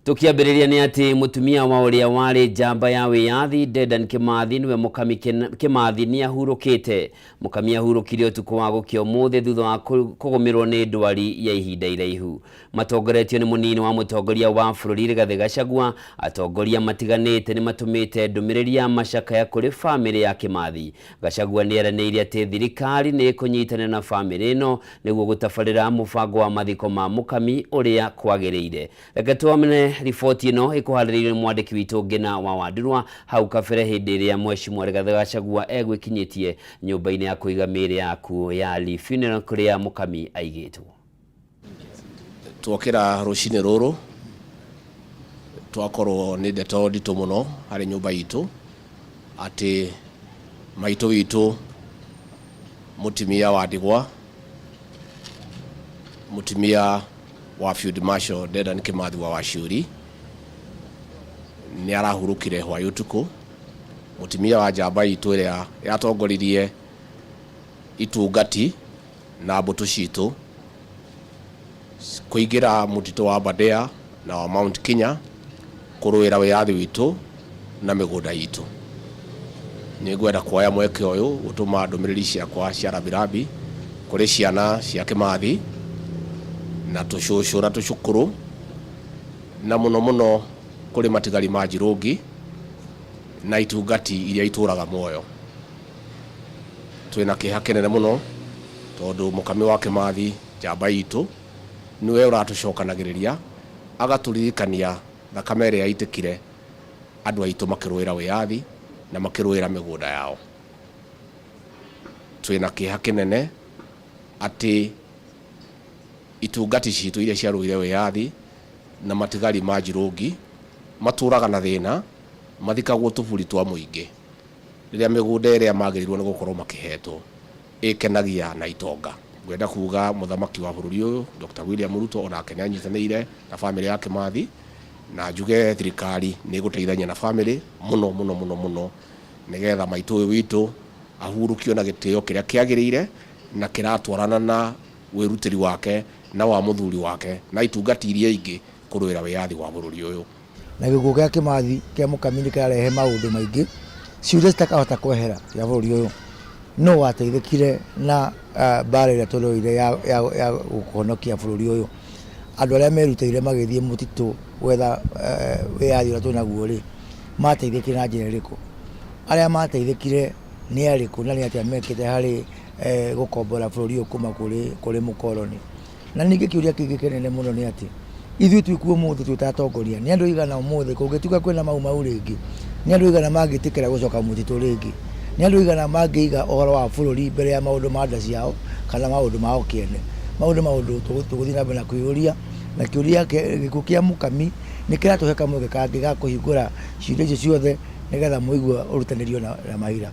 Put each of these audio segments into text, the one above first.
Tũkĩambĩrĩria nĩ atĩ mũtumia wa ũrĩa warĩ njamba ya wĩyathi Dedan Kimathi nĩwe Mũkami Kimathi nĩ ahurũkĩte. Mũkami ahurũkire ũtukũ wa gũkĩa ũmũthĩ thutha wa kũgũmĩrwo nĩ ndwari ya ihinda iraihu. Matongoretio nĩ mũnini wa mũtongoria wa bũrũri Rigathĩ Gachagua, atongoria matiganĩte nĩ matũmĩte ndũmĩrĩri ya macakaya kũrĩ bamĩrĩ ya Kimathi. Gachagua nĩ eranĩire atĩ thirikari nĩ ĩkũnyitanĩra na bamĩrĩ ĩno nĩguo gũtabarĩra mũbango wa mathiko ma Mũkami ũrĩa kwagĩrĩire. Reke tuone riboti ĩno ĩkũharĩrĩirio nĩ mwandĩki witũ Ngĩna wa Wandurwa hau kabere hĩndĩ ĩrĩa Mheshimiwa Rigathĩ Gachagua egwĩkinyĩtie nyũmba-inĩ ya kũiga mĩĩrĩ ya akuũ ya Lee Funeral kũrĩa Mũkami aigĩtwo. Twokĩra rũcinĩ rũrũ twakorwo nĩ ndeto nditũ mũno harĩ nyũmba itũ atĩ maitũ witũ mũtumia wa ndigwa mũtumia wa Field Marshal Dedan Kimathi wa Waciuri nĩ arahurũkire hwaĩ ũtukũ. Mũtumia wa njamba itũ ĩrĩa yatongoririe itungati na mbũtũ citũ kũingĩra mũtitũ wa Aberdare na wa Mount Kenya kũrũĩra wĩyathi witũ na mĩgũnda itũ. Nĩ ngwenda kuoya mweke ũyũ gũtũma ndũmĩrĩri ciakwa cia rambirambi kũrĩ ciana cia Kĩmathi na tũcũcũ na tũcũkũrũ na mũno mũno kũrĩ matigari ma Njirũngi na itungati iria itũraga muoyo. Twĩna kĩeha kĩnene mũno tondũ mũkami wa Kĩmathi njamba itũ nĩwe ũratũcokanagĩrĩria agatũririkania thakame ĩrĩa yaitĩkire andũ aitũ makĩrũĩra wĩyathi na makĩrũĩra mĩgũnda yao. Twĩna kĩeha kĩnene atĩ itungati citũ iria ciarũire wĩyathi na matigari ma Njirũngi matũraga na thĩna, mathikagwo tũburi twa mũingĩ rĩrĩa mĩgũnda ĩrĩa magĩrĩirwo nĩ gũkorwo makĩhetwo ĩkenagia na itonga. Ngwenda kuga mũthamaki wa bũrũri ũyũ Dr. William Ruto onake nĩ anyitanĩire na bamĩrĩ ya Kĩmathi, na njuge thirikari nĩ ĩgũteithania na bamĩrĩ mũno mũno mũno mũno nĩgetha maitũ ũyũ witũ ahurũkio na gĩtĩo kĩrĩa kĩagĩrĩire na kĩratwarana na wĩrutĩri wake na wa mũthuri wake na itungati iria ingĩ kũrũĩra wĩyathi wa bũrũri ũyũ. Na gĩkuũ gĩa Kĩmathi kĩa Mũkami nĩ kĩrarehe maũndũ maingĩ, ciũria citakahota kwehera cia bũrũri ũyũ. Nũ wateithĩkire na mbara ĩrĩa tũrũire ya kũhonokia bũrũri ũyũ? Andũ arĩa merutĩire magĩthiĩ mũtitũ gwetha wĩyathi ũrĩa twĩnaguo rĩ, mateithĩkire na njĩra ĩrĩkũ? Arĩa mateithĩkire nĩ arĩkũ na nĩ atĩa mekĩte harĩ gũkombora bũrũri ũyũ kuma kũrĩ mũkoroni? Na ningĩ kĩũria kĩngĩ kĩnene mũno nĩ atĩ, ithuĩ twĩ kuo ũmũthĩ twĩ ta atongoria, nĩ andũ aigana ũmũthĩ kũngĩtuĩka kwĩna mau mau rĩngĩ, nĩ andũ aigana mangĩtĩkĩra gũcoka mũtitũ rĩngĩ? Nĩ andũ aigana mangĩiga ũhoro wa bũrũri mbere ya maũndũ ma nda ciao kana maũndũ mao kĩene? Mau nĩ maũndũ tũgũthiĩ na mbere na kwĩyũria, na kĩũria gĩkuũ kĩa Mũkami nĩ kĩratũhe kamweke kangĩ ga kũhingũra ciũria icio ciothe nĩgetha mũigua ũrutanĩrio na mahira.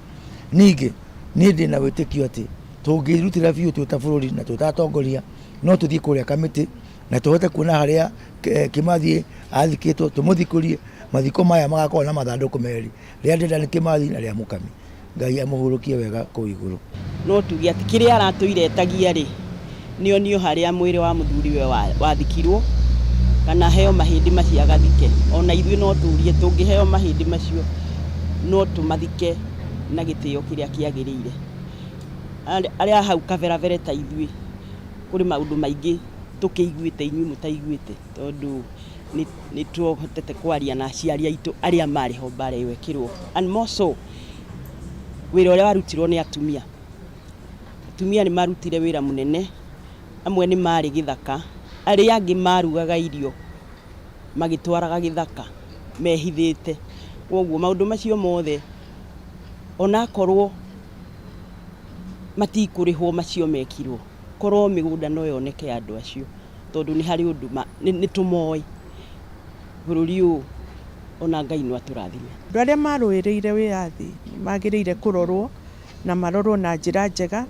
Ningĩ niĩ ndĩna wĩtĩkio atĩ tũngĩrutĩra biũ twĩ ta bũrũri na twĩ ta atongoria, no tũthiĩ kũrĩa kamĩtĩ na tũhote kuona harĩa Kĩmathi athikĩtwo, tũmũthikũrie. Mathiko maya magakorwo na mathandũkũ merĩ, rĩa Dedan Kĩmathi na rĩa Mũkami. Ngai amũhurũkie wega kũu igũrũ. No tuge atĩ kĩrĩa aratũire etagia rĩ, nĩ onio harĩa mwĩrĩ wa mũthuriwe wathikirwo, kana aheo mahĩndĩ macio agathike. O na ithuĩ no tũrie, tũngĩheo mahĩndĩ macio no tũmathike na gĩtĩo kĩrĩa kĩagĩrĩire. Arĩa a hau kaberabere ta ithuĩ, kũrĩ maũndũ maingĩ tũkĩiguĩte inyuĩ mũtaiguĩte, tondũ nĩ tũhotete kwaria na aciari aitũ arĩa marĩ ho mbara ĩyo ĩkĩrũo. And more so, wĩra ũrĩa warutirwo nĩ atumia. Atumia nĩ marutire wĩra mũnene, amwe nĩ marĩ gĩthaka, arĩa angĩ marugaga irio magĩtwaraga gĩthaka mehithĩte. Kwoguo maũndũ macio mothe onakorwo matikũrĩhwo macio mekirwo, korwo mĩgũnda no yoneke ya andũ acio, tondũ nĩ harĩ ũndũ nĩ tũmoĩ. Bũrũri ũyũ ona Ngai no atũrathime. Andũ arĩa marũĩrĩire wĩyathi nĩ magĩrĩire kũrorwo na marorwo na njĩra njega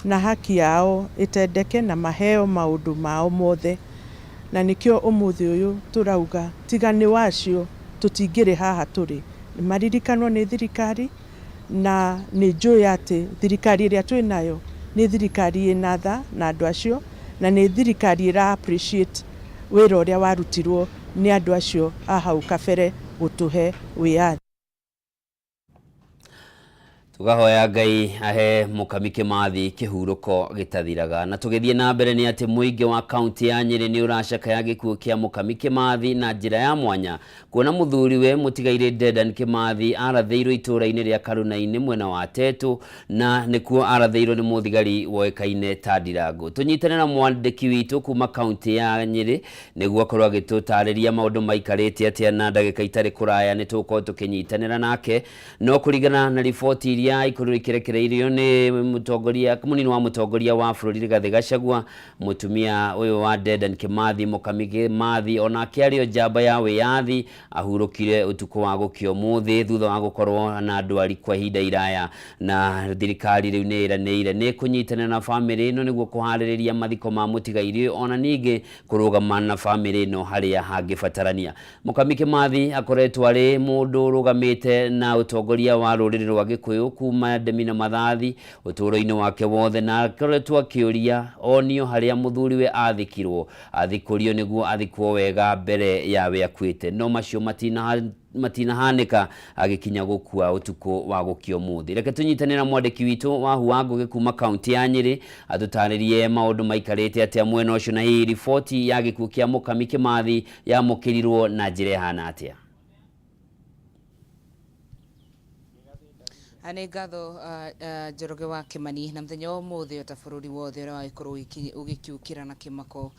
na haki yao ĩtendeke na maheo maũndũ mao mothe. Na nĩkĩo ũmũthĩ ũyũ tũrauga tiga nĩ wacio tũtingĩrĩ haha tũrĩ. Nĩ maririkanwo nĩ thirikari na nĩ njũĩ atĩ thirikari ĩrĩa twĩ nayo nĩ thirikari ĩna tha na andũ acio na nĩ thirikari ĩra appreciate wĩra ũrĩa warutirwo nĩ andũ acio a hau kabere gũtũhe wĩyathi. Tugahoya Ngai ahe Mũkami Kĩmathi kĩhurũko gĩtathiraga. Na tũgĩthiĩ na mbere nĩ atĩ mũingĩ wa kaunti ya Nyĩrĩ nĩ ũracakaya gĩkuũ kĩa Mũkami Kĩmathi na njĩra ya mwanya kuona mũthuriwe mũtigairĩ Dedan Kĩmathi arathĩirwo itũũra-inĩ rĩa Karuna-inĩ mwena wa Tetũ na nĩkuo arathĩirwo nĩ mũthigari woĩkaine ta Ndirangũ. Tũnyitane na mwandĩki witũ kuma kaunti ya Nyĩrĩ nĩguo akorwo agĩtũtarĩria maũndũ maikarĩte atĩa na ndagĩka itarĩ kũraya nĩ tũgũkorwo tũkĩnyitanĩra nake. No kũringana na riboti iria ikorirwo ikĩrekereirio nĩ mũtongoria mũnini wa mũtongoria wa bũrũri Rigathĩ Gachagua, mũtumia ũyũ wa Dedan Kĩmathi, Mũkami Kĩmathi, onake arĩ o njamba ya wĩyathi, ahurũkire ũtukũ wa gũkĩa ũmũthĩ thutha wa gũkorwo na ndwari kwa ihinda iraya, na thirikari rĩu nĩ ĩranĩire nĩ kũnyitanĩra na bamĩrĩ ĩno nĩguo kũharĩrĩria mathiko ma mũtigairĩ ona ningĩ kũrũgama na bamĩrĩ ĩno harĩa hangĩbatarania. Mũkami Kĩmathi akoretwo arĩ mũndũ ũrũgamĩte na ũtongoria wa rũrĩrĩ rwa Gĩkũyũ kuma Ndemi na Mathathi ũtũũro-inĩ wake wothe na akoretwo akĩũria onio harĩa mũthuriwe athikirwo athikũrio nĩguo athikwo wega mbere ya we akuĩte, no macio matinahanĩka agĩkinya gũkua ũtukũ wa gũkia ũmũthĩ. Reke tũnyitane na mwandĩki witũ wa Huwa Ngũgĩ kuma kaunti ya Nyĩrĩ atũtarĩrie maũndũ maikarĩte atĩa mwena ũcio na hihi riboti ya gĩkuũ kĩa Mũkami Kĩmathi yamũkĩrirwo na njĩra ĩhana atĩa. Nĩ ngatho Njoroge wa Kĩmani. Na mũthenya wa ũmũthĩ ota bũrũri wothe ũrĩa wagĩkorwo ũgĩkiũkĩra na kĩmako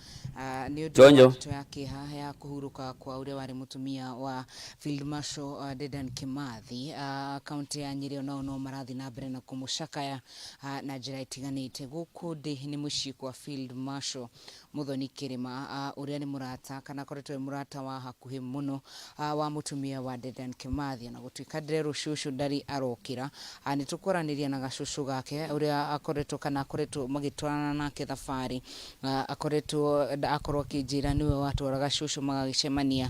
nĩ ũndũ wa ndeto ya kĩeha ya kũhurũka kwa ũrĩa warĩ mũtumia wa Field Marshal Dedan Kĩmathi, kaunti ya Nyĩrĩ onao no marathiĩ na mbere na kũmũcakaya na njĩra ĩtiganĩte. Gũkũ ndĩ nĩ mũciĩ kwa Field Marshal Muthoni Kĩrĩma, ũrĩa nĩ mũrata kana akoretwo e mũrata wa hakuhĩ mũno wa mũtumia wa Dedan Kĩmathi. Ona gũtuĩka ndĩrerwo cũcũ ndarĩ arokĩra, nĩ tũkwaranĩria na gacũcũ gake ũrĩa akoretwo kana akoretwo magĩtwarana nake thabarĩ, akoretwo akorwo akĩnjĩra nĩwe watwaraga cũcũ magagĩcemania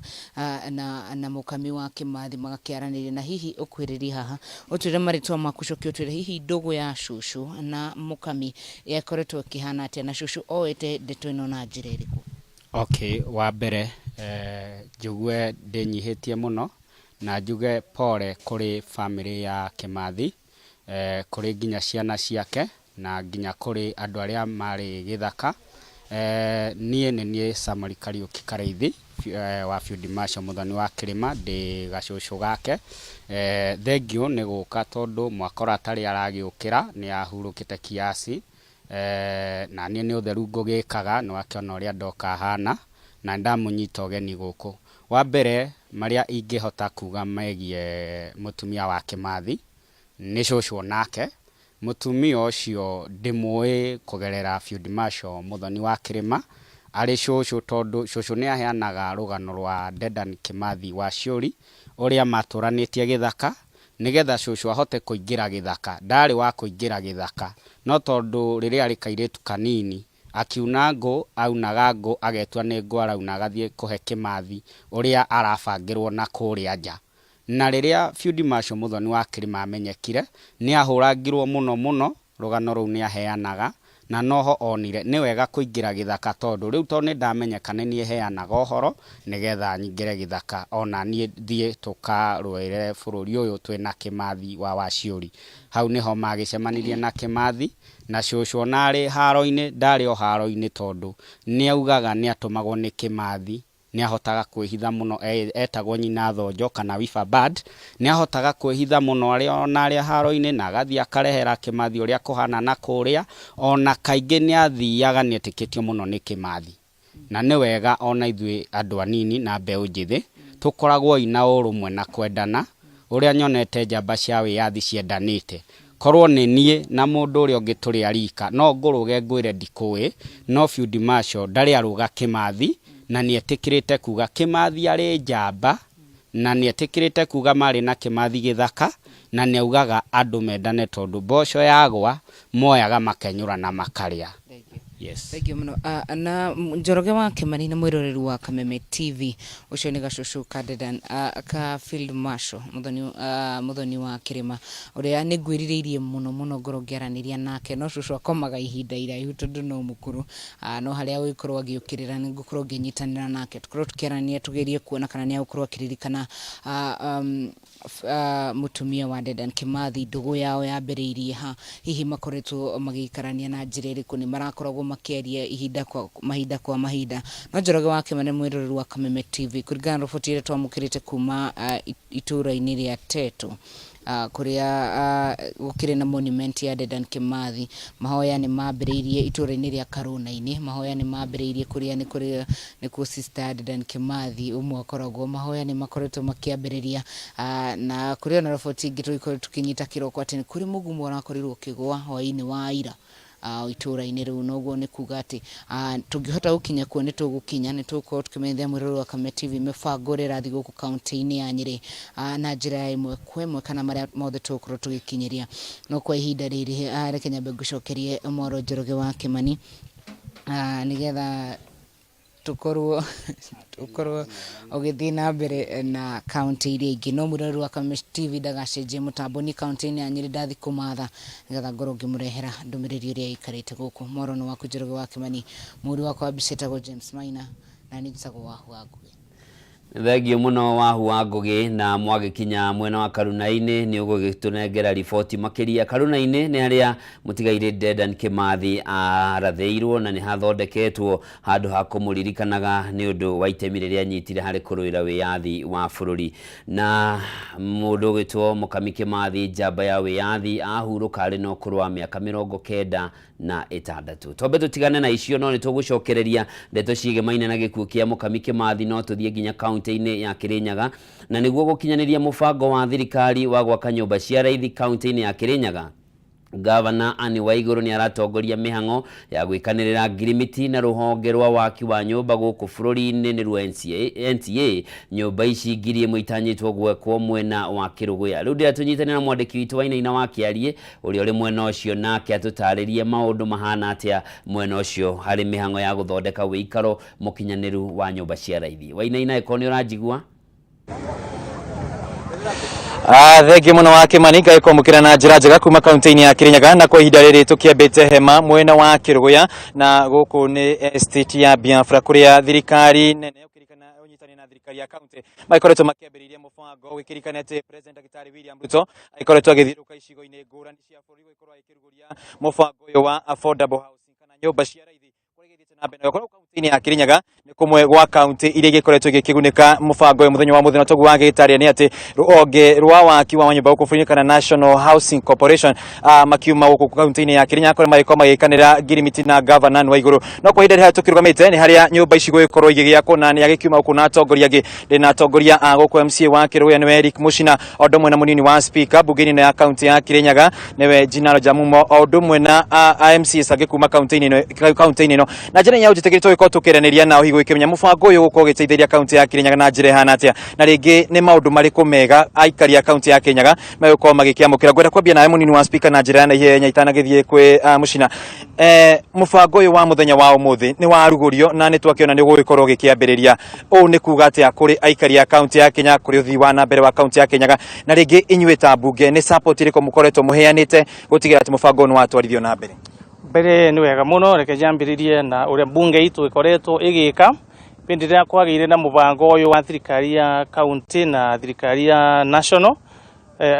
na mũkami wa Kĩmathi magakĩaranĩria. Na hihi ũkuhĩrĩrie haha ũtwĩre marĩtwa maku, ũcoke ũtwĩre hihi ndũgũ ya cũcũ na mũkami ĩkoretwo ĩkĩhana atĩa na cũcũ oete ndeto ĩno na njĩra ĩrĩkũ? Okay, wa mbere njugue ndĩnyihĩtie mũno na njuge pole kũrĩ famĩlĩ ya Kĩmathi, kũrĩ nginya ciana ciake na nginya kũrĩ andũ arĩa marĩ gĩthaka. Niĩ nĩ niĩ Samuel Kariũki Karĩithi wa Field Marshal Mũthoni wa Kĩrĩma, ndĩ gacũcũ gake. Thengiũ nĩ gũka tondũ mwakora atarĩ aragĩũkĩra, nĩ ahurũkĩte kiasi. Na niĩ nĩ ũtheru ngũgĩkaga, nĩ wakĩona ũrĩa ndoka hana, na nĩndamũnyita ũgeni gũkũ. Wa mbere marĩa ingĩhota kuga megiĩ mũtumia wa Kĩmathi, nĩ cũcũ onake. Mũtumia ũcio ndĩmũĩ kũgerera Field Marshal Mũthoni wa Kĩrĩma, arĩ cũcũ tondũ cũcũ nĩ aheanaga rũgano rwa Dedan Kĩmathi wa Ciũri, ũrĩa matũranĩtie gĩthaka, nĩgetha cũcũ ahote kũingĩra gĩthaka. Ndarĩ wa kũingĩra gĩthaka, no tondũ rĩrĩa arĩ kairĩtu kanini, akiuna ngũ, aunaga ngũ, agetua nĩ ngũ arauna, agathiĩ kũhe Kĩmathi ũrĩa arabangĩrwo na kũrĩa nja. Na rĩrĩa Field Marshal Mũthoni wa Kĩrĩma amenyekire, nĩ ahũrangirwo mũno mũno, rũgano rũu nĩ aheanaga, na noho onire nĩ wega kũingĩra gĩthaka tondũ rĩu tondũ nĩ ndamenyeka nĩ niĩ heanaga ũhoro, nĩgetha nyingĩre gĩthaka ona niĩ thiĩ tũkarũĩre bũrũri ũyũ twĩna Kĩmathi wa Waciũri. Hau nĩho magĩcemanirie na Kĩmathi, na cũcũ ona arĩ haro-inĩ, ndarĩ o haro-inĩ tondũ nĩ augaga nĩ atũmagwo nĩ Kĩmathi, nĩ ahotaga kwĩhitha mũno, etagwo nyina Thonjo kana Wifa Bad, nĩ ahotaga kwĩhitha mũno arĩ ona arĩ haro-inĩ na agathiĩ akarehera Kĩmathi ũrĩa kũhana na kũrĩa, ona kaingĩ nĩ athiaga nĩ etĩkĩtio mũno nĩ Kĩmathi. Na nĩ wega ona ithuĩ andũ anini na mbeũ njĩthĩ tũkoragwo na ũrũmwe na kwendana, ũrĩa nyonete njamba cia wĩyathi ciendanĩte. Korwo nĩ niĩ na mũndũ ũrĩa ũngĩ tũrĩ arika, no ngũrũge ngwĩre ndikũĩ, no Field Marshal ndarĩ arũga Kĩmathi, na nĩ etĩkĩrĩte kuga Kĩmathi arĩ njamba, na nĩ etĩkĩrĩte kuga marĩ na Kĩmathi gĩthaka, na nĩ augaga andũ mendane tondũ mboco yagwa moyaga makenyũra na makarĩa. Yes. Thank you muno. Na Njoroge wa Kimani na mwiroreri wa Kameme TV, ucio ni gacucu ka Dedan, ka Field Marshal Muthoni, Muthoni wa Kirima, uria ni ngwiririirie muno muno ngorwo ngiaraniria nake, no cucu akomaga ihinda iraihu tondu no mukuru, no haria agũgĩkorwo agĩũkĩrĩra nĩ ngũkorwo ngĩnyitanĩra nake, tukorwo tukiarania, tugerie kuona kana nĩ agũkorwo akĩririkana mutumia wa Dedan Kimathi, ndũgũ yao yambĩrĩirie ha, hihi makoretwo magĩikarania na njĩra ĩrĩkũ, nĩ marakoragwo makĩaria ihinda kwa mahinda kwa mahinda. No Njoroge wa Kimani, mwĩroreri wa Kameme TV, kũringana na riboti ĩrĩa twamũkĩrĩte kuma itũũra-inĩ rĩa Teto, kuria gukiri na monument ya Dedan Kimathi, mahoya nĩ mambĩrĩirie itũũra-inĩ rĩa Karuna-inĩ. Mahoya nĩ mambĩrĩirie kuria nĩ kuria nĩkuo sister ya Dedan Kimathi ũmwe akoragwo. Mahoya nĩ makoretwo makĩambĩrĩria, na kũrĩ ona riboti ingĩ tũgĩkorwo tũkĩnyita kĩroko atĩ nĩ kũrĩ mũgumo ũrakorirwo ũkĩgũa hwaĩ-inĩ wa ira itũũra-inĩ rĩu. Noguo nĩ kuga atĩ tũngĩhota gũkinya kuo nĩ tũgũkinya, nĩ tũgũkorwo tũkĩmenyithia mwĩroreri wa Kameme TV mĩbango ĩrĩa ĩrathiĩ gũkũ kaunti-inĩ ya Nyĩrĩ na njĩra ya ĩmwe kwa ĩmwe, kana marĩa mothe tũgũkorwo tũgĩkinyĩria. No kwa ihinda rĩrĩ, reke nyambe ngũcokerie Mwaro Njoroge wa Kimani, nĩgetha tukorwo ũgĩthiĩ na mbere na kaunti iria ingĩ. No mwĩroreri wa Kameme TV ndagacenjie mũtambo, ni kaunti-inĩ ya Nyĩrĩ ndathi kũmatha nĩgetha ngorwo ngĩmũrehera ndũmĩrĩri ĩrĩa ĩikarĩte gũkũ. Mwaro nĩ waku Njoroge wa Kimani, mũhũri wakwa wa mbica etagwo James Maina, na niĩ njĩtagwo Wahu wa Ngũgĩ. Thengio mũno Wahu wa Ngũgĩ, na mwagĩkinya mwena wa Karuna-inĩ nĩ ũgũgĩtũnengera riboti makĩria. Karuna-inĩ nĩ harĩa mũtigairĩ Dedan Kimathi arathĩirwo, na nĩ hathondeketwo handũ ha kũmũririkanaga nĩ ũndũ wa itemi rĩrĩa anyitire harĩ kũrũĩra wĩyathi wa bũrũri. Na mũndũ ũgĩtwo Mũkami Kimathi, njamba ya wĩyathi, ahurũka arĩ na ũkũrũ wa mĩaka 96. Twambe tũtigane na icio, no nĩ tũgũcokereria ndeto ciĩgemaine na gĩkuũ kĩa Mũkami Kimathi, no tũthiĩ nginya kaunti-inĩ ya Kirinyaga, na nĩguo gũkinyanĩria mũbango wa thirikari wa gwaka nyũmba cia raithi kaunti-inĩ ya Kirinyaga, Gavana Anne Waiguru nĩ aratongoria mĩhang'o ya gwĩkanĩrĩra ngirimiti na rũhonge rwa waki wa nyũmba gũkũ bũrũri-inĩ, nĩruo NCA. Nyũmba ici 1000 itanyĩtwo gwakwo mwena wa Kĩrũgũya. Rĩu ndĩra tũnyitane na mwandĩki witũ Wainaina wa Kĩariĩ ũrĩa ũrĩ mwena ũcio, nake atũtarĩrie maũndũ mahana atĩa mwena ũcio harĩ mĩhang'o ya gũthondeka wĩikaro mũkinyanĩru wa nyũmba cia raithi. Wainaina, ĩkorwo nĩ ũranjigua. Thengiũ mũno wa Kimani, ngai kwamũkĩra na njĩra njega kuma kaunti-inĩ ya Kirinyaga, na kwa ihinda rĩrĩ tũkĩambĩte hema mwena wa Kĩrũgũya, na gũkũ nĩ estate ya Biafra, kũrĩa thirikari nene ũkĩrikana ũnyitanĩri na thirikari ya kaunti magĩkoretwo makĩambĩrĩria mũbango, ũgĩkĩrikana atĩ President Dr. William Ruto agĩkoretwo agĩthiũrũrũka icigo-inĩ ngũrani cia bũrũri gũgĩkorwo agĩkĩrugũria mũbango ũyũ wa affordable housing, kana nyũmba cia raithi, kũrĩa igĩthiĩte na mbere. Na gũkorwo kaunti-inĩ ya Kirinyaga nĩ kũmwe gwa kaunti iria igĩkoretwo igĩkĩgunĩka mũbango ũyũ. Mũthenya wa mũthenya toguo wagĩtarĩa nĩ atĩ rũhonge rwa waki wa nyũmba gũkũ bũrũri-inĩ, kana National Housing Corporation, makiuma gũkũ kaunti-inĩ ya Kirinyaga, kũrĩa magĩkorwo magĩkanĩra ngirimiti na Gavana Anne Waiguru. No kwa ihinda rĩrĩa tũkĩrũgamĩte nĩ harĩa nyũmba ici gũgĩkorwo igĩgĩakwo, na nĩ agĩkiuma gũkũ na atongoria angĩ. Ndĩ na atongoria a gũkũ, MCA wa Kĩrũgũya nĩwe Eric Muchina, o ũndũ ũmwe na mũnini wa speaker mbunge-inĩ ĩno ya kaunti ya Kirinyaga nĩwe Jinaro Jamumo, o ũndũ ũmwe na MCAs angĩ kuma kaunti-inĩ ĩno. Na njĩra ya ũnjĩtĩkĩrie tũgĩkorwo tũkĩaranĩria nao, hihi gũgĩkĩmenya mũbango ũyũ ũgũkorwo ũgĩteithĩrĩria kaunti ya Kirinyaga na njĩra ĩhana atĩa, na rĩngĩ nĩ maũndũ marĩkũ mega aikari a kaunti ya Kirinyaga megũkorwo magĩkĩamũkĩra. Ngwenda kwambia nawe mũnini wa speaker na njĩra ya naihenya itanagĩthiĩ kwĩ Muchina. Mũbango ũyũ wa mũthenya wa ũmũthĩ nĩ warugũrio, na nĩ twakĩona nĩ ũgũgĩkorwo ũgĩkĩambĩrĩria. Ũũ nĩ kuga atĩa kũrĩ aikari a kaunti ya Kirinyaga, kũrĩ ũthii wa na mbere wa kaunti ya Kirinyaga, na rĩngĩ inyuĩ ta mbunge nĩ support ĩrĩkũ mũkoretwo mũheanĩte gũtigĩrĩra atĩ mũbango ũyũ nĩ watwarithio na mbere? Mbere nĩ wega mũno, reke njambĩrĩrie na ũrĩa mbunge itũ ĩkoretwo ĩgĩka hĩndĩ ĩrĩa kwagĩire na mũbango ũyũ wa thirikari ya kaunti na thirikari ya national.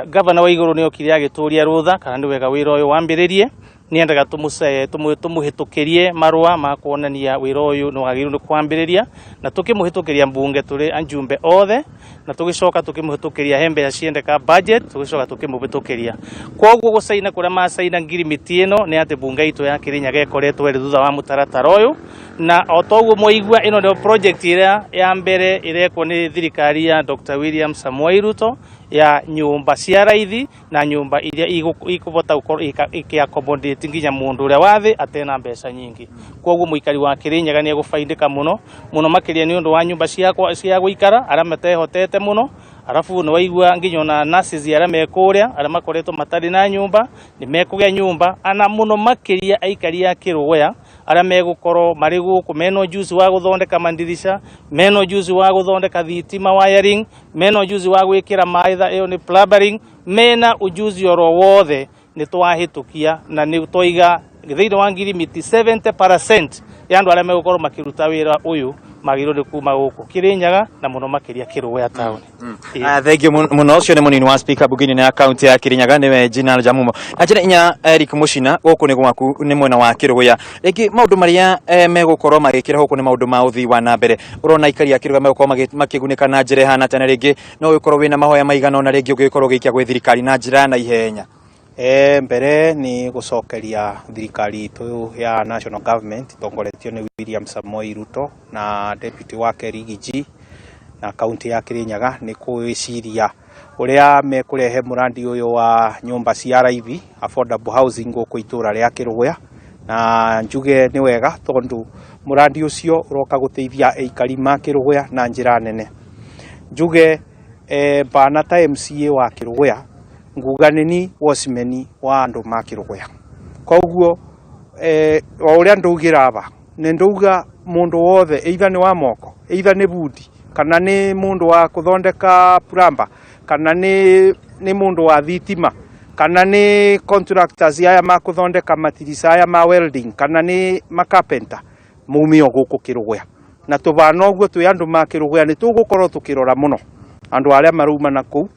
Gavana wa igũrũ nĩ okire agĩtũria rũtha kana nĩ wega wĩra ũyũ wambĩrĩrie. Nĩendaga tũmũhĩtũkĩrie marũa ma kuonania wĩra ũyũ nĩ wagĩrĩirwo nĩ kwambĩrĩria, na tũkĩmũhĩtũkĩria mbunge tũrĩ anjumbe othe, na tũgĩcoka tũkĩmũhĩtũkĩria he mbeca ciendeka budget, tũgĩcoka tũkĩmũhĩtũkĩria. Koguo gũcaina kũrĩa macaina ngirimiti ĩno nĩ atĩ mbunge itũ ya Kirinyaga ĩkoretwo ĩrĩ thutha wa mũtaratara ũyũ, na o toguo mwaigua ĩno nĩyo project ĩrĩa ya mbere ĩrekwo nĩ thirikari ya Dr. William Samoei Ruto ya nyũmba cia raithi, na nyũmba iria ikũhota gũkorwo ikĩ-accommodate nginya mũndũ ũrĩa wa thĩ atena mbeca nyingĩ. Koguo mũikari wa Kirinyaga nĩ egũbaindĩka mũno mũno makĩria nĩ ũndũ wa nyũmba cia gũikara arĩa matehotete mũno, Arabu nĩ waigua nginya ona nurses arĩa me kũrĩa arĩa makoretwo matarĩ na nyũmba nĩ mekũgĩa nyũmba, ana mũno makĩria aikari a Kĩrũgũya arĩa megũkorwo marĩ gũkũ mena ujuzi wa gũthondeka mandirisha, mena ujuzi wa gũthondeka thitima wiring, mena ujuzi wa gwĩkĩra maĩ ĩyo nĩ plumbering, mena ujuzi oro wothe nĩ twahĩtũkia na nĩ twaiga thĩinĩ wa ngirimiti 70% ya andũ arĩa megũkorwo makĩruta wĩra ũyũ magĩrĩirwo nĩ kuma gũkũ Kĩrĩnyaga na mũno makĩria Kĩrũgũya taũni. Thank you muno. Ũcio nĩ mũnini wa speaker mbunge-inĩ ya kaunti ya Kirinyaga, nĩwe Jinal Jamumo. Na njĩra inya Eric Mucina, gũkũ nĩ gwaku, nĩ mwena wa Kĩrũgũya. Rĩngĩ maũndũ marĩa megũkorwo magĩkĩra gũkũ nĩ maũndũ ma ũthii wa na mbere. Ũrona aikari a Kĩrũgũya megũkorwo makĩgunĩka na njĩra ĩhana atĩa, na rĩngĩ no ũgĩkorwo wĩna mahoya maigana ũna rĩngĩ ũngĩgĩkorwo ũgĩikia gwĩ thirikari na njĩra ya naihenya? Mbere nĩ gũcokeria thirikari itũ ya national government itongoretio nĩ William Samoei Ruto na deputy wake Rigiji na kaunti ya Kirinyaga nĩ gwĩciria ũrĩa mekũrehe mũrandi ũyũ wa nyũmba cia raithi, affordable housing, gũkũ itũra rĩa Kĩrũgũya. Na njuge nĩ wega tondũ mũrandi ũcio ũroka gũteithia aikari ma Kĩrũgũya na njĩra nene. Njuge bana ta MCA wa Kĩrũgũya nguga nĩ watchman wa andũ ma Kĩrũgũya. Koguo o ũrĩa ndaugira aba nĩ ndauga mũndũ wothe, either nĩ wa moko, either nĩ bundi, kana nĩ mũndũ wa kũthondeka plumber, kana nĩ mũndũ wa thitima, kana nĩ contractors aya ma kũthondeka matirisa aya ma welding, kana nĩ macarpenter, maumio gũkũ Kĩrũgũya. Na tũbana ũguo twĩ andũ ma Kĩrũgũya nĩ tũgũkorwo tũkĩrora mũno andũ arĩa marauma na kũu,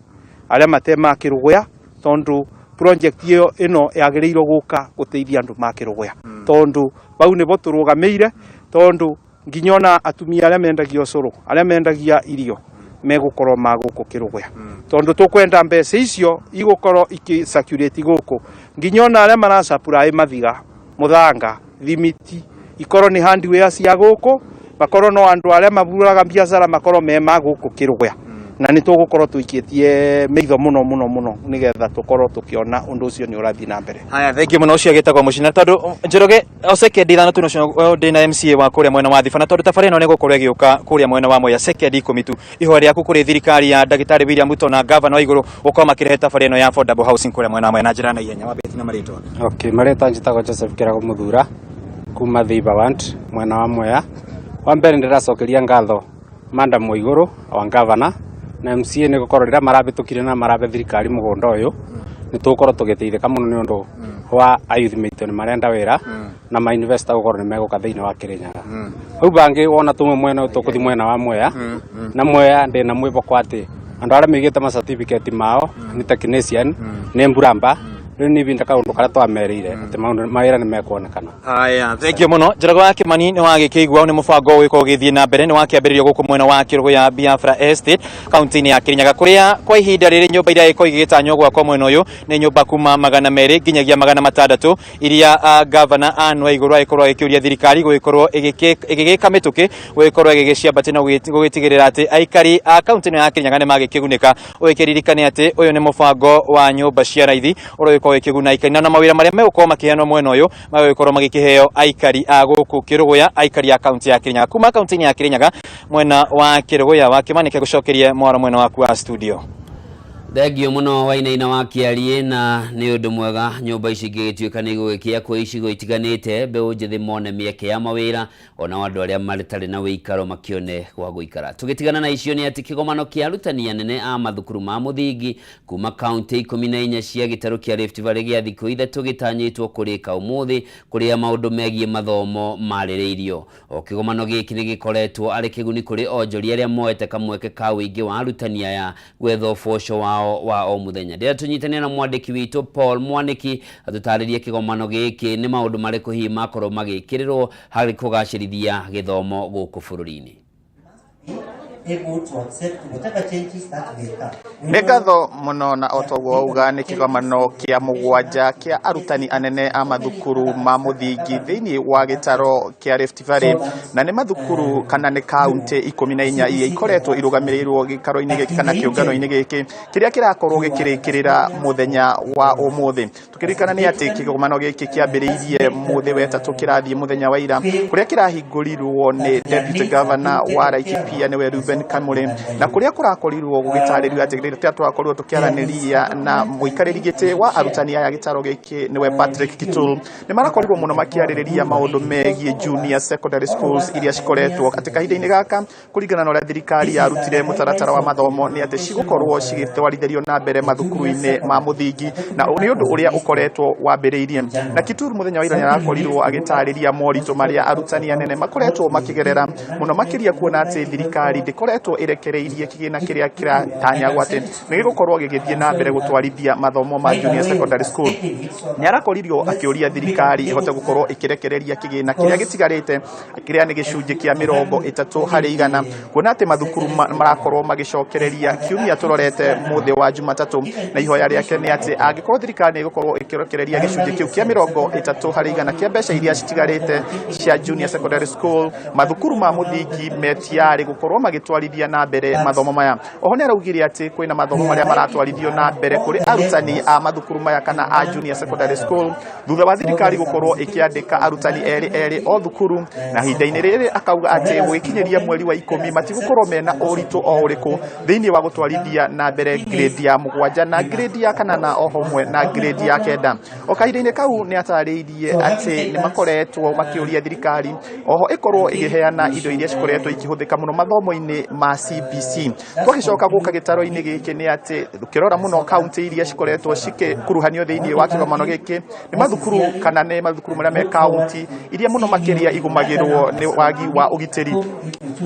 arĩa mate ma Kĩrũgũya, tondũ project ĩyo ĩno yagĩrĩirwo gũka gũteithia andũ ma Kĩrũgũya, tondũ bau nĩbo tũrũgamĩire, tondũ nginya ona atumia arĩa mendagia ũcũrũ, arĩa mendagia irio, megũkorwo ma gũkũ Kĩrũgũya, tondũ tũkwenda mbeca icio igũkorwo ikĩ circulate gũkũ, nginya ona arĩa mara supply mathiga, mũthanga, thimiti, ikorwo nĩ hardware cia gũkũ, makorwo no andũ arĩa maburaga biacara makorwo me ma gũkũ Kĩrũgũya. Na nĩ tũgũkorwo tũikĩtie maitho mũno mũno mũno nĩgetha tũkorwo tũkĩona ũndũ ũcio nĩ ũrathiĩ na mbere. Haya, thank you mũno. Ũcio agĩtagwo Mũcina. Tondũ Njoroge, o sekendi 5 tu nocio ndĩ na MCA wa kũrĩa mwena wa Thibana, tondũ tabarĩra ĩno nĩ gũkorwo ĩgĩũka kũrĩa mwena wa Mwea sekendi 10 tu, ihoya rĩaku kũrĩ thirikari ya ndagĩtarĩ William Ruto na gavana wa igũrũ gũkorwo makĩrehe tabarĩra ĩno ya affordable housing kũrĩa mwena wa Mwea na njĩra ya naihenya. Wambĩtie na marĩtwa. Okay, marĩtwa njĩtagwo Joseph Kĩrago Mũthura kuma Thĩiba Ward mwena wa Mwea. Wa mbere ndĩracokeria ngatho Madam Waigũrũ wa gavana na MCA nĩ gũkorwo rĩrĩa marabĩtũkire na marabe thirikari mũgũnda ũyũ, nĩ tũgũkorwo tũgĩteithĩka mũno nĩ ũndũ wa ayuthi maitũ nĩ marenda wĩra na ma investor gũkorwo nĩ megũka thĩinĩ wa Kĩrĩnyaga. Hau bangĩ wona tumwe mwena ũyũ tũkũthi mwena wa Mwea, na Mwea ndĩna mwĩboko atĩ andũ arĩa maigĩte ma certificate mao nĩ technician, nĩ plumber, rĩu nĩ ibinda kaũndũ karĩa twamerĩire atĩ maũndũ mawĩra nĩ mekuonekana. Haya, thank you mũno. Njoroge wa Kĩmani, nĩ wagĩkĩigua nĩ mũbango ũgĩkorwo ũgĩthiĩ na mbere, nĩ wakĩambĩrĩrio gũkũ mwena wa Kĩrũgũya Biafra Estate kaunti-inĩ ya Kĩrĩnyaga, kũrĩa kwa ihinda rĩrĩ nyũmba iria ĩkorwo igĩgĩtanywo gwakwo mwena ũyũ nĩ nyũmba kuma 200 nginyagia 600 iria gavana Anne Waigũrũ agĩkorwo agĩkĩũria thirikari gũgĩkorwo ĩgĩgĩka mĩtũkĩ gũgĩkorwo ĩgĩgĩciambatia na gũgĩtigĩrĩra atĩ aikari a kaunti ĩno ya Kĩrĩnyaga nĩ magĩkĩgunĩka. Ũgĩkĩririkane atĩ ũyũ nĩ mũbango wa nyũmba cia raithi ũrĩa ũgĩkorwo ũgĩkĩguna aikari na mawĩra marĩa megũkorwo makĩheanwo mwena ũyũ magũgĩkorwo magĩkĩheo aikari a gũkũ Kĩrũgũya, aikari a kaunti ya Kĩrĩnyaga. Kuma kaunti-inĩ ya Kĩrĩnyaga mwena wa Kĩrũgũya, wa Kĩmani, gũcokerie mwaro mwena waku wa studio. Thengio mũno Wainaina wa Kĩariĩ, na nĩ ũndũ mwega nyũmba ici ingĩgĩtuĩka nĩ igũgĩkĩakwo icigo itiganĩte, mbeũ njĩthĩ mone mĩeke ya mawĩra, ona andũ arĩa matarĩ na wĩikaro makĩone gwa gũikara. Tũgĩtigana na icio nĩ atĩ kĩgomano kĩa arutani anene a mathukuru ma mũthingi kuma kaunti 14 cia gĩtarũ kĩa Rift Valley gĩa thikũ 3 gĩtanyĩtwo kũrĩka ũmũthĩ, kũrĩa maũndũ megiĩ mathomo marĩrĩirio. O kĩgomano gĩkĩ nĩ gĩkoretwo arĩ kĩguni kũrĩ onjoria arĩa moete kamweke ka ũingĩ wa arutani aya gwetha ũboco wao wa o mũthenya. Ndĩrenda tũnyitanĩre na mwandĩki witũ Paul Mwanĩki atũtarĩrie kĩgomano gĩkĩ nĩ maũndũ marĩkũ hihi makorwo magĩkĩrĩrwo harĩ kũgacĩrithia gĩthomo gũkũ bũrũri-inĩ. Able to accept whatever changes that may come. Nĩ ngatho mũno, na o toguo wauga nĩ kĩgomano kĩa mũgwanja kĩa arutani anene a mathukuru ma mũthingi thĩinĩ wa gĩtaro kĩa Rift Valley, na nĩ mathukuru kana nĩ kaunti 14 iria ikoretwo irũgamĩrĩirwo gĩikaro-inĩ gĩkĩ kana kĩũngano-inĩ gĩkĩ kĩrĩa kĩrakorwo gĩkĩrĩkĩrĩra mũthenya wa ũmũthĩ. Tũkĩririkana nĩ atĩ kĩgomano gĩkĩ kĩambĩrĩirie mũthĩ wetatũ, kĩrathiĩ mũthenya wa ira, kũrĩa kĩrahingũrirwo nĩ Deputy Governor wa Laikipia nĩwe Ruben Stephen Kamuri, na kũrĩa kũrakorirwo gũgĩtarĩrio atĩ rĩrĩa twakorirwo tũkĩaranĩria na mũikarĩri gĩtĩ wa arutani aya gĩtaro gĩkĩ nĩwe Patrick Kitul, nĩ marakorirwo mũno makĩarĩrĩria maũndũ megiĩ junior secondary schools iria cikoretwo atĩ kahinda-inĩ gaka kũringana na ũrĩa thirikari yarutire mũtaratara wa mathomo nĩ atĩ cigũkorwo cigĩtwarithĩrio na mbere mathukuru-inĩ ma mũthingi, na nĩ ũndũ ũrĩa ũkoretwo wambĩrĩirie. Na Kitur mũthenya wa ira nĩ arakorirwo agĩtarĩria moritũ marĩa arutani anene makoretwo makĩgerera mũno makĩria kuona atĩ thirikari ndĩkoretwo ĩrekereirie kĩgĩna kĩrĩa kĩratanyagwo atĩ nĩ gĩgũkorwo gĩgĩthiĩ na mbere gũtwarithia mathomo ma junior secondary school. Nĩ arakorirwo akĩũria thirikari ĩhote gũkorwo ĩkĩrekereria kĩgĩna kĩrĩa gĩtigarĩte kĩrĩa nĩ gĩcunjĩ kĩa 30%, kuona atĩ mathukuru marakorwo magĩcokereria kiumia tũrorete mũthĩ wa Jumatatũ, na ihoya rĩake nĩ atĩ angĩkorwo thirikari nĩ ĩgũkorwo ĩkĩrekereria gĩcunjĩ kĩu kĩa 30% kĩa mbeca iria citigarĩte cia junior secondary school, mathukuru ma mũthingi metiarĩ gũkorwo magĩtwarithia na mbere mathomo maya. Oho nĩ araugire atĩ kwĩna mathomo marĩa maratwarithio na mbere kũrĩ arutani a mathukuru maya kana a junior secondary school thutha wa thirikari gũkorwo ĩkĩandĩka arutani erĩ erĩ o thukuru, na ihinda-inĩ rĩrĩ akauga atĩ gũgĩkinyĩria mweri wa 10 matigũkorwo mena ũritũ o ũrĩkũ thĩinĩ wa gũtwarithia na mbere grade ya 7 na grade ya 8 o hamwe na grade ya 9. O kahinda-inĩ kau nĩ atarĩirie atĩ nĩ makoretwo makĩũria thirikari oho ĩkorwo ĩgĩheana indo iria cikoretwo ikĩhũthĩka mũno mathomo-inĩ ma CBC. Twagĩcoka gũka gĩtaro-inĩ gĩkĩ nĩ atĩ ũkĩrora mũno kaunti iria cikoretwo cikĩkuruhanio thĩinĩ wa kĩgomano gĩkĩ nĩ mathukuru kana nĩ mathukuru marĩa me kaunti iria mũno makĩria igũmagĩrwo nĩ wagi wa ũgitĩri.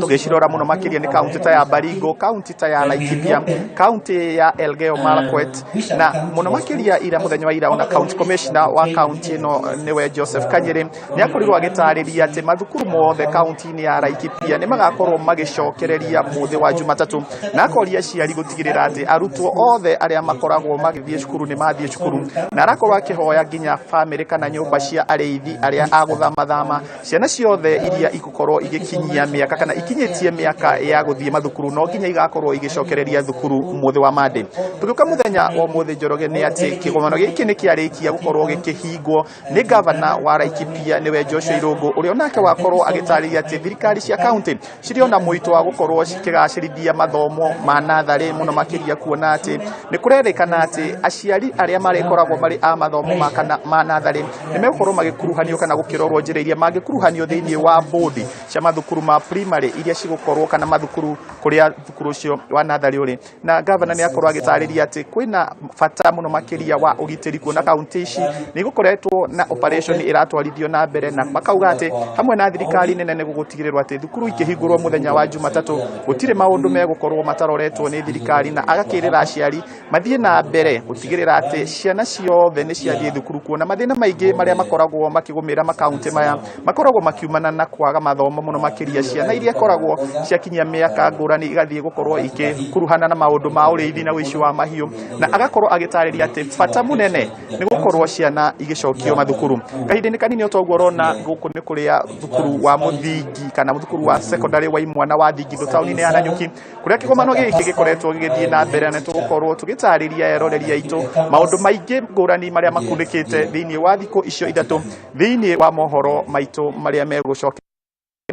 Tũgĩcirora mũno makĩria nĩ kaunti ta ya Baringo, kaunti ta ya Laikipia, kaunti ya Elgeyo Marakwet, na mũno makĩria ira mũthenya wa ira ona county commissioner wa kaunti ĩno nĩwe Joseph Kanyere nĩ akorirwo agĩtarĩria atĩ mathukuru mothe kaunti-inĩ ya Laikipia nĩ magakorwo magĩcokereria mũthĩ wa Jumatatũ, na akoria aciari gũtigĩrĩra atĩ arutwo othe arĩa makoragwo magĩthiĩ cukuru nĩ mathiĩ cukuru, na arakorwo akĩhoya nginya bamĩrĩ kana nyũmba cia arĩithi arĩa a gũthamathama ciana ciothe iria igũkorwo igĩkinyia mĩaka kana ikinyĩtie mĩaka ya gũthiĩ mathukuru no nginya igakorwo igĩcokereria thukuru mũthĩ wa Monday. Tũgĩũka mũthenya wa ũmũthĩ Njoroge nĩ atĩ kĩgomano gĩkĩ nĩ kĩarĩkia gũkorwo gĩkĩhingwo nĩ gavana wa Laikipia nĩwe Joshua Irũngũ, ũrĩa onake wakorwo agĩtarĩria atĩ thirikari cia kaunti cirĩ ona mũito wa gũkorwo cikĩgacĩrithia mathomo ma natharĩ mũno makĩria kuona atĩ nĩ kũrerĩkana atĩ aciari arĩa marĩkoragwo marĩ a mathomo ma kana ma natharĩ nĩ megũkorwo magĩkuruhanio kana gũkĩrorwo njĩra iria mangĩkuruhanio thĩinĩ wa bodi cia mathukuru ma primary iria cigũkorwo kana mathukuru kũrĩa thukuru ũcio wa natharĩ ũrĩ. Na gavana nĩ akorwo agĩtarĩria atĩ kwĩna bata mũno makĩria wa ũgitĩri kuona kaunti ici nĩ igũkoretwo na operation ĩratwarithio na mbere, na makauga atĩ hamwe na thirikari nene nĩ gũgũtigĩrĩrwo atĩ thukuru ikĩhingũrwo mũthenya wa Jumatatũ gũtirĩ maũndũ megũkorwo mataroretwo nĩ thirikari, na agakĩrĩra aciari mathiĩ na mbere gũtigĩrĩra atĩ ciana ciothe nĩ ciathiĩ thukuru kuona mathĩna maingĩ marĩa makoragwo makĩgũmĩra makaunti maya makoragwo makiumana na kwaga mathomo mũno makĩria ciana iria ikoragwo ciakinyia mĩaka ngũrani igathiĩ gũkorwo ikĩkuruhana na maũndũ ma ũrĩithi na ũici wa mahiũ, na agakorwo agĩtarĩria atĩ bata mũnene nĩ gũkorwo ciana igĩcokio mathukuru. Kahinda-inĩ kanini o toguo ũrona gũkũ nĩ kũrĩa thukuru wa mũthingi kana thukuru wa secondary wa imwana wa Thingithũ taũni-inĩ ya Nanyuki kũrĩa kĩgomano gĩkĩ gĩkoretwo gĩgĩthiĩ na mbere, na tũgũkorwo tũgĩtarĩria eroreri aitũ maũndũ maingĩ ngũrani marĩa makunĩkĩte thĩinĩ wa thikũ icio ithatũ thĩinĩ wa mohoro maitũ marĩa megũcoka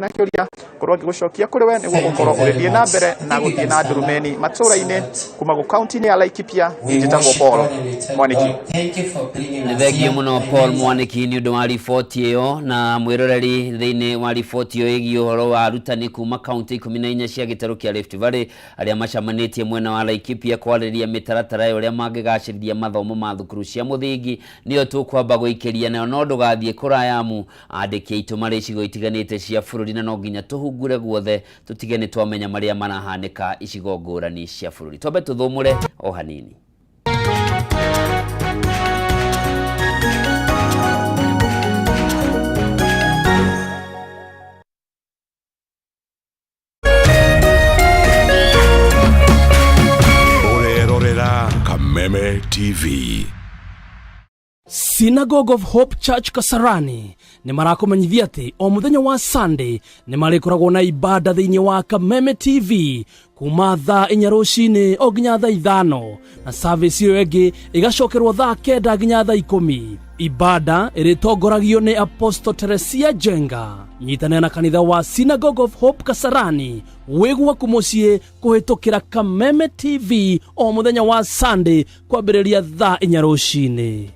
na kĩũria korwo ngĩgũcokia kũrĩ we nĩguo ũkorwo ũgĩthiĩ na mbere na gũthiĩ na ndurumeni matũra-inĩ kuma gũ kaunti-inĩ ya Laikipia. Njĩtagwo Paul Mwaniki. Nĩ thengiũ mũno Paul Mwaniki nĩ ũndũ wa riboti ĩyo, na mwĩroreri thĩinĩ wa riboti ĩyo ĩgiĩ ũhoro wa arutani kuma kaunti 14 cia gĩtarũ kĩa Rift Valley arĩa macemanĩtie mwena wa Laikipia kwarĩrĩria mĩtaratara ya ũrĩa mangĩgacĩrithia mathomo ma thukuru cia mũthingi nĩyo tũkwamba gũikĩria nayo, no ndũgathiĩ kũraya amu andĩki aitũ marĩ icigo itiganĩte cia bũrũri na no nginya tũhungure guothe tũtige nĩ twamenya marĩa marahanĩka icigo ngũrani cia bũrũri. Twambe tũthũmũre o hanini. Ũrerorera Kameme TV. Synagogue of Hope Church Kasarani nĩ marakũmenyithia atĩ o mũthenya wa Sunday nĩ marĩkoragwo na ibada thĩinĩ wa Kameme TV kuma thaa 4 rũcinĩ o nginya thaa 5, na service ĩyo ĩngĩ ĩgacokerwo thaa 9 nginya thaa 10. Ibada ĩrĩtongoragio nĩ Apostle Teresia Njenga. Nyitanĩra na kanitha wa Synagogue of Hope Kasarani wĩ gwaku mũciĩ kũhĩtũkĩra Kameme TV o mũthenya wa Sunday kwambĩrĩria thaa 4 rũcinĩ.